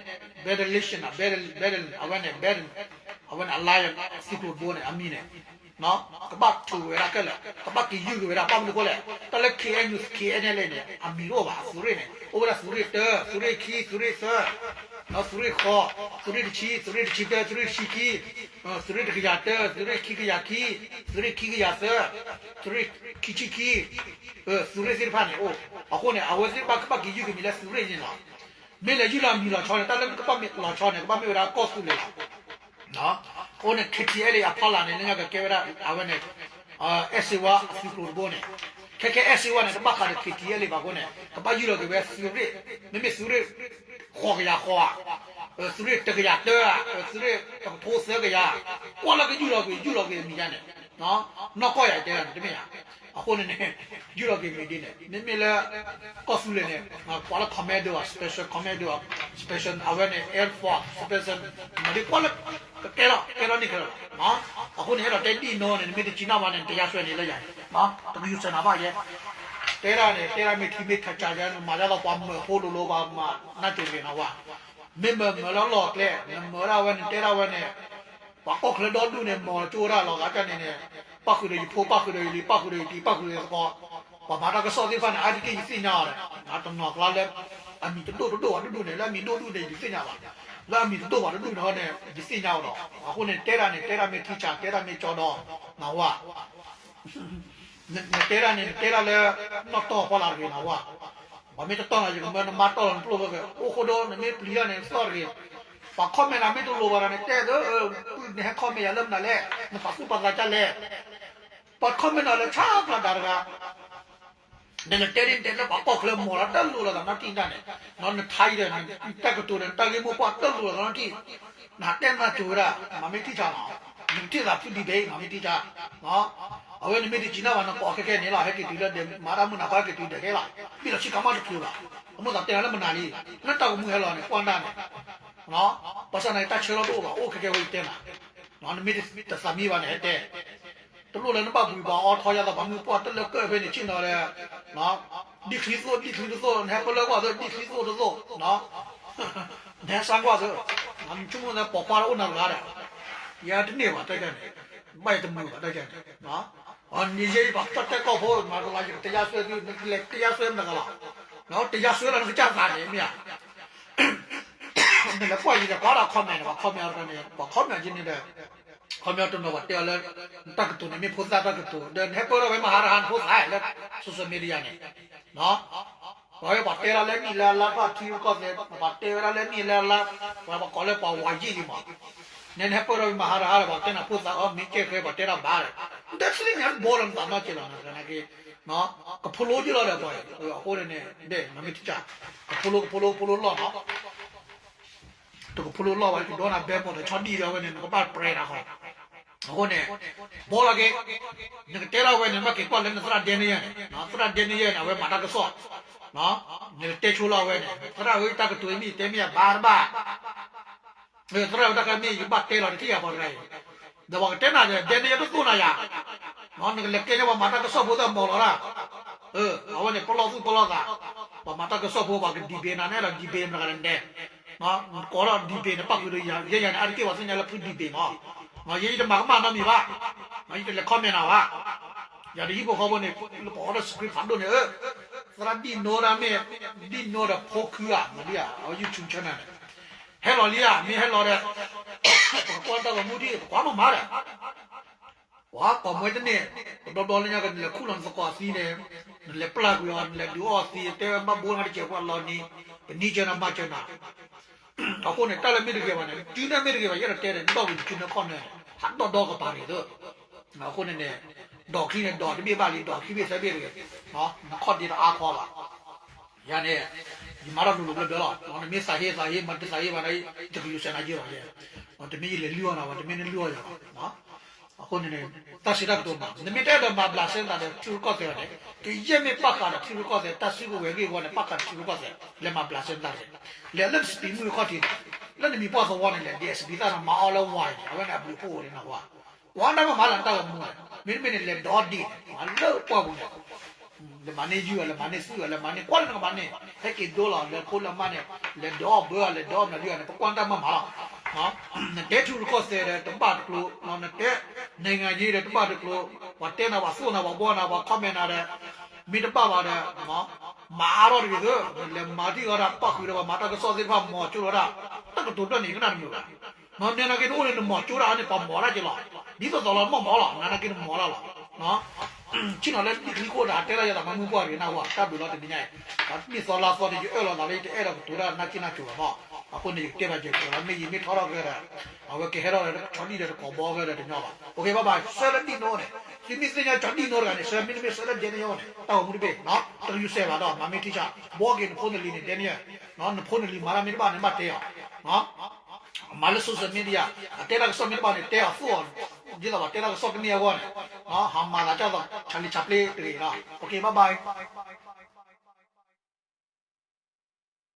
Bedouin, Bedouin, အဝဲန့ၣ် Bedouin, အဝဲန့ၣ် အ lion သုးကျိၤတဘိန့ၣ် အမံၤန့ၣ် ကဘၣ်ထုးဝဲဒၣ်ခဲလၢာ် ကဘၣ်က့ၤယုၢ်က့ၤဝဲဒၣ် ဘၣ်မနုၤအဃိလဲၣ် တၢ်လၢ KNU KNLA န့ၣ် အမံၤတအိၣ်ဘၣ် သုးရ့ၣ်န့ၣ် အိၣ်ဝဲဒၣ်သုးရ့ၣ်တၢ သုးရ့ၣ်ခံ သုးရ့ၣ်သၢ သုးရ့ၣ်ဃီ သုးရ့ၣ်တဆံ သုးရ့ၣ်တဆံတၢ သုးရ့ၣ်တဆံခံ သုးရ့ၣ်တကယၤတၢ သုးရ့ၣ်ခံကယၤခံ သုးရ့ၣ်ခံကယၤသၢ သုးရ့ၣ်ခံဆံခံ သုးရ့ၣ်သ့ၣ်တဖၣ်န့ၣ်အိၣ် အဃိန့ၣ် အဝဲသ့ၣ်တဖၣ်ကဘၣ်က့ၤယုၢ်က့ၤမံၤလၢသုးရ့ၣ်န့ၣ်လီၤ. မ့ၢ်လဲၤယုၢ်လီၤမံၤလီၤဆီန့ၣ် တၢ်လၢကဘၣ်မ့ၢ်လီၤဆီန့ၣ် ကဘၣ်မ့ၢ်ဝဲဒၣ်ကီၢ်သူလ့ၤလီၤ. အဃိန့ၣ် KTLA အဖီလာ်န့ၣ် လၢညါကကဲဝဲဒၣ် အဝဲန့ၣ် အဲၣ်စ့ဝါအသုးကျိၤတဘိန့ၣ် ခဲခဲအဲၣ်စ့ဝါန့ၣ် တဘၣ်ဃးဒီး KTLA ဘၣ်အဃိန့ၣ် ကဘၣ်ယုၢ်လီၤက့ၤဝဲသုးရ့ၣ် မ့မ့ၢ်သုးရ့ၣ် ဃိးကယၤဃိးဧါ သုးရ့ၣ်တကယၤတၢဧါ သုးရ့ၣ်တကထိသၢကယၤ ကွၢ်လၢကယုၢ်လီၤကွံာ် ယုၢ်လီၤကွံာ်အမံၤညါန့ၣ် နီၢ်ကီၢ်ယၤတဲဒၣ်န့ၣ် တမ့ၢ်ဧါ. အဃိန့ၣ်န့ၣ် ယုၢ်လီၤကွံာ်မံၤဒ်န့ၣ် မ့မ့ၢ်လၢ ကီၢ်သူလ့ၤန့ၣ် ကွၢ်လၢ commando ဧါ special commando ဧါ special အဝဲန့ၣ် air force special မၤဒ်ကွၢ်လၢ ကကဲထီၣ်ကဲထီၣ်န့ၢ်ခဲလၢာ်လီၤ. အဃိန့ၣ် အဲၣ်ဒိးတဲဒ်နီၢ်န့ၣ် နမ့ၢ်တစံးနၢ်ဘၣ်န့ၣ် နတယါဆွဲန့ၣ်လၢယၤန့ၣ် တမံၤစၢၤနၤဘၣ်ယဲ တဲဒၣ်န့ၣ် တဲဒၣ်မ့ၢ်ထံမ့ၢ်ထးကၢ်ယဲ နမၤဒ်သိးပှၤမၢဖိလိၤလိၤ ပှၤမၤနၢ်ကၠိၤတဂ့ၤနီၤဝဲ မ့ၢ်မၢမၢလၢလီၢ်ကျဲ နမၢဒၣ်ဝဲ နတဲဒၣ်ဝဲန့ၣ် ပှၤကီၢ်ချၢဒီဒူၣ်န့ၣ် မၢကၠိဝဲဒၣ်လီၤဂာ်ကၢ်န့ၣ်န့ၣ် ပၣ်ဃုာ်ဒီးယဖိ ပၣ်ဃုာ်ဒီးယလံၤ ပၣ်ဃုာ်ဒီးယတံၤ ပၣ်ဃုာ်ဒီးယသကိး ပှၤမၤတၢ်ကစီၣ်သ့ၣ်တဖၣ်န့ၣ် အါတက့ၢ်ယသ့ၣ်ညါအီၤဒီး တနီၤကျါလၢ အမံၤတဒိၣ်တဒိၣ်ဘၣ်တဒူၣ်န့ၣ် လၢအမံၤဒိၣ်ဒူၣ်န့ၣ် ယတသ့ၣ်ညါဘၣ် လၢအမံၤတဒိၣ်ဘၣ်တဒူၣ်န့ၣ်န့ၣ် ယသ့ၣ်ညါအီၤဒီး အဃိန့ၣ် တဲဒၣ်န့ၣ် တဲဒၣ်မ့ၢ်ထံဆး တဲဒၣ်မ့ၢ်ကၠီဒီး နဝဲ နတဲဒၣ်န့ၣ် နတဲဒၣ်လၢ နီၢ်တီၢ်ဖီလာ်တဂ့ၤနဝဲ ပှၤမ့ၢ်တတီၢ်နၤ ယကမၢနမါတီၢ်လီၤနပျိၢ်ဖဲကဲ အိၣ်ဃိဒီး နမ့ၢ်ပျံၤတၢ်န့ၣ် သီၣ်တဂ့ၤ ပှၤ comment နၤမ့ၢ်တလိၤဘၣ်ဒီး နတဲသ့ နဟဲ comment ယၤလၢမနုၤလဲၣ် နပာ်သူၣ်ပာ်သးဒ်လဲၣ် ပှၤ comment နၤလၢဆါကျၢ်ဒၣ်တဂၤ နတဲဒ်နတဲလၢပှၤကီၢ်ချၢမီၢ်လီၤတလိၤလီၤသးနီတံၢ်ဒၣ်န့ၣ် နထါအံၤဒီး နတၢ်ကတိၤဒီး နတၢ်ဂ့ၢ်မိၢ်ပှၢ်တလိၤလီၤသးနီတံၢ် နတဲနၢ်ကၠိၤဝဲဒၣ် မၤမ့ၢ်ထံၣ်ဆါနီၤ နကထံၣ်သးဖုဒံးဘဲ မၤမ့ၢ်ထံၣ်ဆါ အဝဲန့ၣ်မ့ၢ်တစံးနၢ်ဘၣ် နကိးခဲခဲန့ၣ်လီၤ ဟဲက့ၤတုၤလၢဒဲး မၤတၢ်မုၢ်နၤခီဟဲက့ၤတုၤဒဲးခဲလီၤ ဘံၣ်လီၤဆံကၤမးတချုးဘၣ် အမိၢ်သးတဲနၤလၢမနုၤလံ လၢတၢ်ကမူဟဲလီၤန့ၣ် ကွၢ်နၢ်န့ၣ် ဘၣ်ဆၣ်န့ၣ် တၢ်ဆၢလီၤတအိၣ်ဘၣ် အိၣ်ခဲခဲဝဲယတဲနၤ နမ့ၢ်တသးမံဘၣ်န့ၣ် ဟဲတဲ တလိၣ်လၢနဘၣ်ဘှံးဘၣ်အီထီယၤသး ပှၤမုၢ်ပှၢ်တလၢကၢၢ်ဖဲန့ၣ် ဆ့ၣ်နီၤဒီး ဒ်ချံသိၣ် ဒ်ချံတသိၣ် နဟဲပလၢကွၢ်သိး ဒ်ချံသိၣ်တသိၣ် နဟဲစၢ်ကွၢ်သိး နဆိကမိၣ်လၢပိာ်ခွါလၢအိၣ်နၤတဂၤဒီး ယတန့ၢ်ဘၣ်တၢ်န့ၣ်, ဘၣ်ယတမုာ်ဘၣ်တၢ်န့ၣ်, နယဲယဘၣ်ကၠီၣ်တဲၣ်ကီၢ်ဖိ မၤကလီၤ ယကတရားစွဲသု နကလဲၤတရားစွဲမတဂၤလီၤ, တရားစွဲလီၤနကစၢ်သးန့ၣ်မ့ၢ်ဧါ, နလဲၤကွၢ်ယံၤဒီး ကွၢ်ဒီး comment န့ၣ် ပှၤ comment တဂၤန့ၣ် ပှၤ comment ယန့ၣ်ဒီး comment တနီၤပှၤတဲအီၤလၢ တၢ်ကတိၤန့ၣ်မ့ၢ်ဖိသၣ်တၢ်ကတိၤ ဒီးနဟဲပၢၢ်ထီၣ်ဝဲမဟါတဟါနဖိသၣ်လၢ social media န့ၣ် ပှၤဝဲပှၤတဲလီၤလၢနံၣ်လၢအလါ ပှၤထံရူၢ်ကီၢ်သဲး ပှၤတဲဝဲဒၣ်လၢနံၣ်လၢအလါ ပှၤပှၤကိးလၢပှၤဝၤယံၣ်လံမး, နဲနဟဲပၢၢ်ထီၣ်ဝဲမဟါတဟါဒီး ပှၤတဲနၤဖိသၣ်အီၤ မ့ၢ်ကဲဃဲ ပှၤတဲတၢ်ဘၣ်ဒီး နတဲသ့ၣ်ညါဘီလီၤနသးနီၢ်က့လီၤ နကနက့ ကဖိလိက့လီၤဒီးပှၤ အဃိန့ၣ် ဒဲး မ့ၢ်တကး ကဖိလိ ကဖိလိ ကဖိလိလီၢ်နီၤ တကဖိလိလီၢ်ဘၣ် ယကဒိနၤဘဲမိၢ်ဒီး ဆီဒံၣ်ဒီးဝဲန့ၣ် နကဘၣ်ပြဲးတၢ်ဃီ, အဃိန့ၣ် ဘီလီၤက့ၤ နကတဲထီၣ်ဝဲန့ၣ် ဘၣ်က့ၤကွၢ်လၢနသရၣ်ဒဲန့ၣ်ယဲန့ၣ် သရၣ်ဒဲန့ၣ်ယဲန့ၣ် အဝဲမၤတၢ်ကစီၣ်, နကတဲဆိလီၤဝဲန့ၣ် သရၣ်ဧၢ ယတၢ်ကတိၤအံၤမ့ၢ်ယတဲမ့ၢ်အဘၣ်တဘၣ် သရၣ်ဧၢ တၢ်ခါမ့ၢ်ယကဘၣ်တဲလီၤ တထံၣ်ယၤပှၤတဂၤအံၤ, ဒီးပှၤကတဲနၤဒီး ဒဲန့ၣ်ယဲတသိၣ်နၤယၤ, နကလဲၤကဲန့ၢ်ပှၤမၤတၢ်ကစီၣ်ဖိသၣ်မီၤလီၤဒၣ်, အဝဲန့ၣ် ပလီၢ်သူၣ်ပလီၢ်သး, ပှၤမၤတၢ်ကစီၣ်ဖိ ပှၤက debate နၤနဲဒီး debate မတဂၤန့ၣ်ဒဲး, ကိးထီၣ် debate န့ၣ် ပၣ်ဃုာ်ဒီးယၤ ယဲယၤန့ၣ် အါတက့ၢ်ပှၤသ့ၣ်ညါလၢဖု debate မး, ယဲယတမၤကမၣ်နီတမံၤဘၣ်, ယတလဲၤ comment နၤဘၣ်, ယၤဒီးဟံၣ်ဖိဃီဖိန့ၣ် လၢပှၤအီဒီး script ဖးဒိၣ်န့ၣ် သရၣ်ဒံၣ်နိဒီးမ့ၢ် ဒံၣ်နိဒီးဖိခုဧါ မၤဒ်ဧါ အဝဲ YouTube channel န့ၣ် ဟဲလီၤလံဧါ မ့ၢ်ဟဲလီၤဒီး ပကကွၢ်တၢ်ဂီၤမူဒံး ပကွၢ်မးမးဒီး ပှၤကိးမွဲတန့ၢ် တဘျီဘျီလၢညါကနလဲၤခူၣ်လီၤနသကိးသံန့ၣ် နလဲၤပျၢ်ကွံာ်အီၤ နလဲၤဒုးအီၣ်သံ တဲဝဲဘၣ်ဘိနၤတစဲးပှၤလီၤနံၤ ပနံၤစၢၤနၤမၤစၢၤနၤ အဃိန့ၣ် တၢ်လၢမ့ၢ်တဂ့ၤဘၣ်န့ၣ် စုနဲၣ်မ့ၢ်တဂ့ၤဘၣ် ယအဲၣ်ဒိးတဲဒီး ဒီၣ်ဝံၤစုနဲၣ်ခီၣ်နဲၣ် ဟးဒီၣ်ဒီကပၤတဂ့ၤသၢ အဃိန့ၣ်န့ၣ် ဒီးခံန့ၣ် ဒီးတဘ့ၣ်ဘၣ်လံ ဒီးခံဘ့ၣ်သၢဘ့ၣ်တဂ့ၤ နခီၣ်ဒ့တအါခီဘၣ် ယၤန့ၣ် ယမၤထီၣ်လိၤလိၤဘျၢဘျၢလီၤ နမ့ၢ်သးဟ့သးဟ့ မၤတသးဟ့ဘၣ်န့ၣ် ယတကလူၤစဲးနၤယ့ၢ်ဘၣ်ယဲ တမ့ၢ်ယလဲၤလုၢ်အီၣ်နၤဘၣ် တမ့ၢ်နလုၢ်အီၣ်ယၤဘၣ် အဃိန့ၣ် တၢ်စံးတၢ်ကတိၤမး နမ့ၢ်တအဲၣ်ဒိးမၤဘျးစဲသးဒီးထံရူၢ်ကီၢ်သဲးဘၣ်န့ၣ် ကယဲၢ်မ့ၢ်ဘၣ်ဃးဒီးထံရူၢ်ကီၢ်သဲး တၢ်စုကဝဲၤဂ့ၢ်ဝီန့ၣ် ဘၣ်ဃးဒီးထံရူၢ်ကီၢ်သဲး လဲၤမၤဘျးစဲသးန့ၣ် လဲၤလၢနစပံးမုၢ်အခီၣ်ထံးန့ၣ် လၢနမံၤပှၢ်သဝီန့ၣ် လဲၤဒဲးစပံးသၣ်န့ၣ် မၤအီၣ်လၢဝါအံၤန့ၣ် အဝဲန့ၣ်အဘျုးအဖှိၣ်အိၣ်န့ၣ်နၢ်ဟူဧါ ကွၢ်တၢ်မ့ၢ်မၤလၢနတၢ်ဂီၤမူန့ၣ် မ့တမ့ၢ်န့ၣ် လဲၤဒိးဒံးန့ၣ် မၤလၢပှၢ်ပူၤန့ၣ် လဲၤမၤန့ၢ်ယုၢ်ဧါ လဲၤမၤန့ၢ်သုးဧါ လဲၤမၤန့ၢ်ကွၢ်လၢနကမၤန့ၢ် ဟဲက့ၤဒိလီၤ လဲၤဖိလဲၤမါန့ၣ် လဲၤဒိးအီၣ်ဘၢဧါ လဲၤဒိးအီၣ်မနုၤဒုဧါန့ၣ် ပကွၢ်တၢ်မ့ၢ်မၤလီၤ နတဲထံရူၢ်ကီၢ်သဲးဒီးတဘၣ်တကျိၤ နတဲ နိုင်ငံရေး ဒီးတဘၣ်တကျိၤ ပှၤတဲနၤ ပှၤသိၣ်နၤ ပှၤဘှီနၤ ပှၤ comment နၤဒီး မ့ၢ်တဘၣ်ဘၣ်ဒီး မၤအါထီၣ်တဂ့ၤသၢ နလဲၤမၤထံၣ်အီၤဒၣ် ပၣ်ဃုာ်ဒီးပှၤမၤတၢ်ကစီၣ်သ့ၣ်တဖၣ် မီၤကၠိလီၤဒၣ် တၢ်ကတိၤတဖျၢၣ်န့ၣ် ယကနၣ်တမုာ်ဘၣ် နနာ်က့နအိၣ်န့ၣ် နမီၤကၠိဒၣ်န့ၣ် ပှၤမီၤဒၣ်က့ၤလီၤ ဒ်သိးသိးလီၤမီၢ်မီၤလီၤ နနာ်က့နမီၤဒၣ်လီၤ ဆ့ၣ်နီၤလၢဒ်ချံခိၣ်ဒီး တဲလၢယသးမၤမုၢ်ပှၢ်တဂ့ၤ နၢ်ဟူဧါ တၢ်ဘျုးလီၤတနံၤညါအံၤ မ့ၢ်သီလါသီန့ၣ် ယအၢၣ်လီၤသးလၢယတအဲၣ်ဒိးကတိၤတၢ်နၢ်က့နၢ်ကိၤလီၤမီၢ် အဃိန့ၣ် ယကတဲဘၣ်ကဲၤကိၤလီၤ မ့ၢ်ယမ့ၢ်ထီထီၣ်ကဲဒီး အဝဲကဟဲထီၣ်ဒီး ဆီဒံၣ်ဒီးတကိးဘီကဲဒီးတညီဘၣ် အိၣ်ခ့ ဘၣ်ဘၣ် ဆၢလၢဒံၣ်နိန့ၣ် သုမ့ၢ်သ့ၣ်ညါဆီဒံၣ်နိတဂၤန့ၣ် ဆၢမ့တမ့ၢ်ဆၢလၢဒဲန့ၣ်ယိန့ၣ် တၢ်ဂီၤမူတဘ့ၣ် တကယူၤစဲးဘၣ်ဒီး မၤမ့ၢ်ထံဆး ဘှီက့ၤနဖိနလံၤန့ၣ် ဒဲန့ၣ် နဖိနလံၤမၤတၢ်မ့ၢ်တဘၣ်န့ၣ် ဘၣ်တဲအီၤ မၤလၢ social media အတဲတၢ်ကစီၣ်မ့ၢ်တဘၣ်န့ၣ် တဲအီၤသိၣ်အီၤ ဒ်သိးပှၤတဲတၢ်ကစီၣ်ကန့ၢ်အဂီၢ်န့ၣ် ဟးမၤသးကၢ်သိး ဆးလံာ်ဆးပျ့တဂ့ၤလီၤ အိၣ်ခ့ ဘၣ်ဘၣ်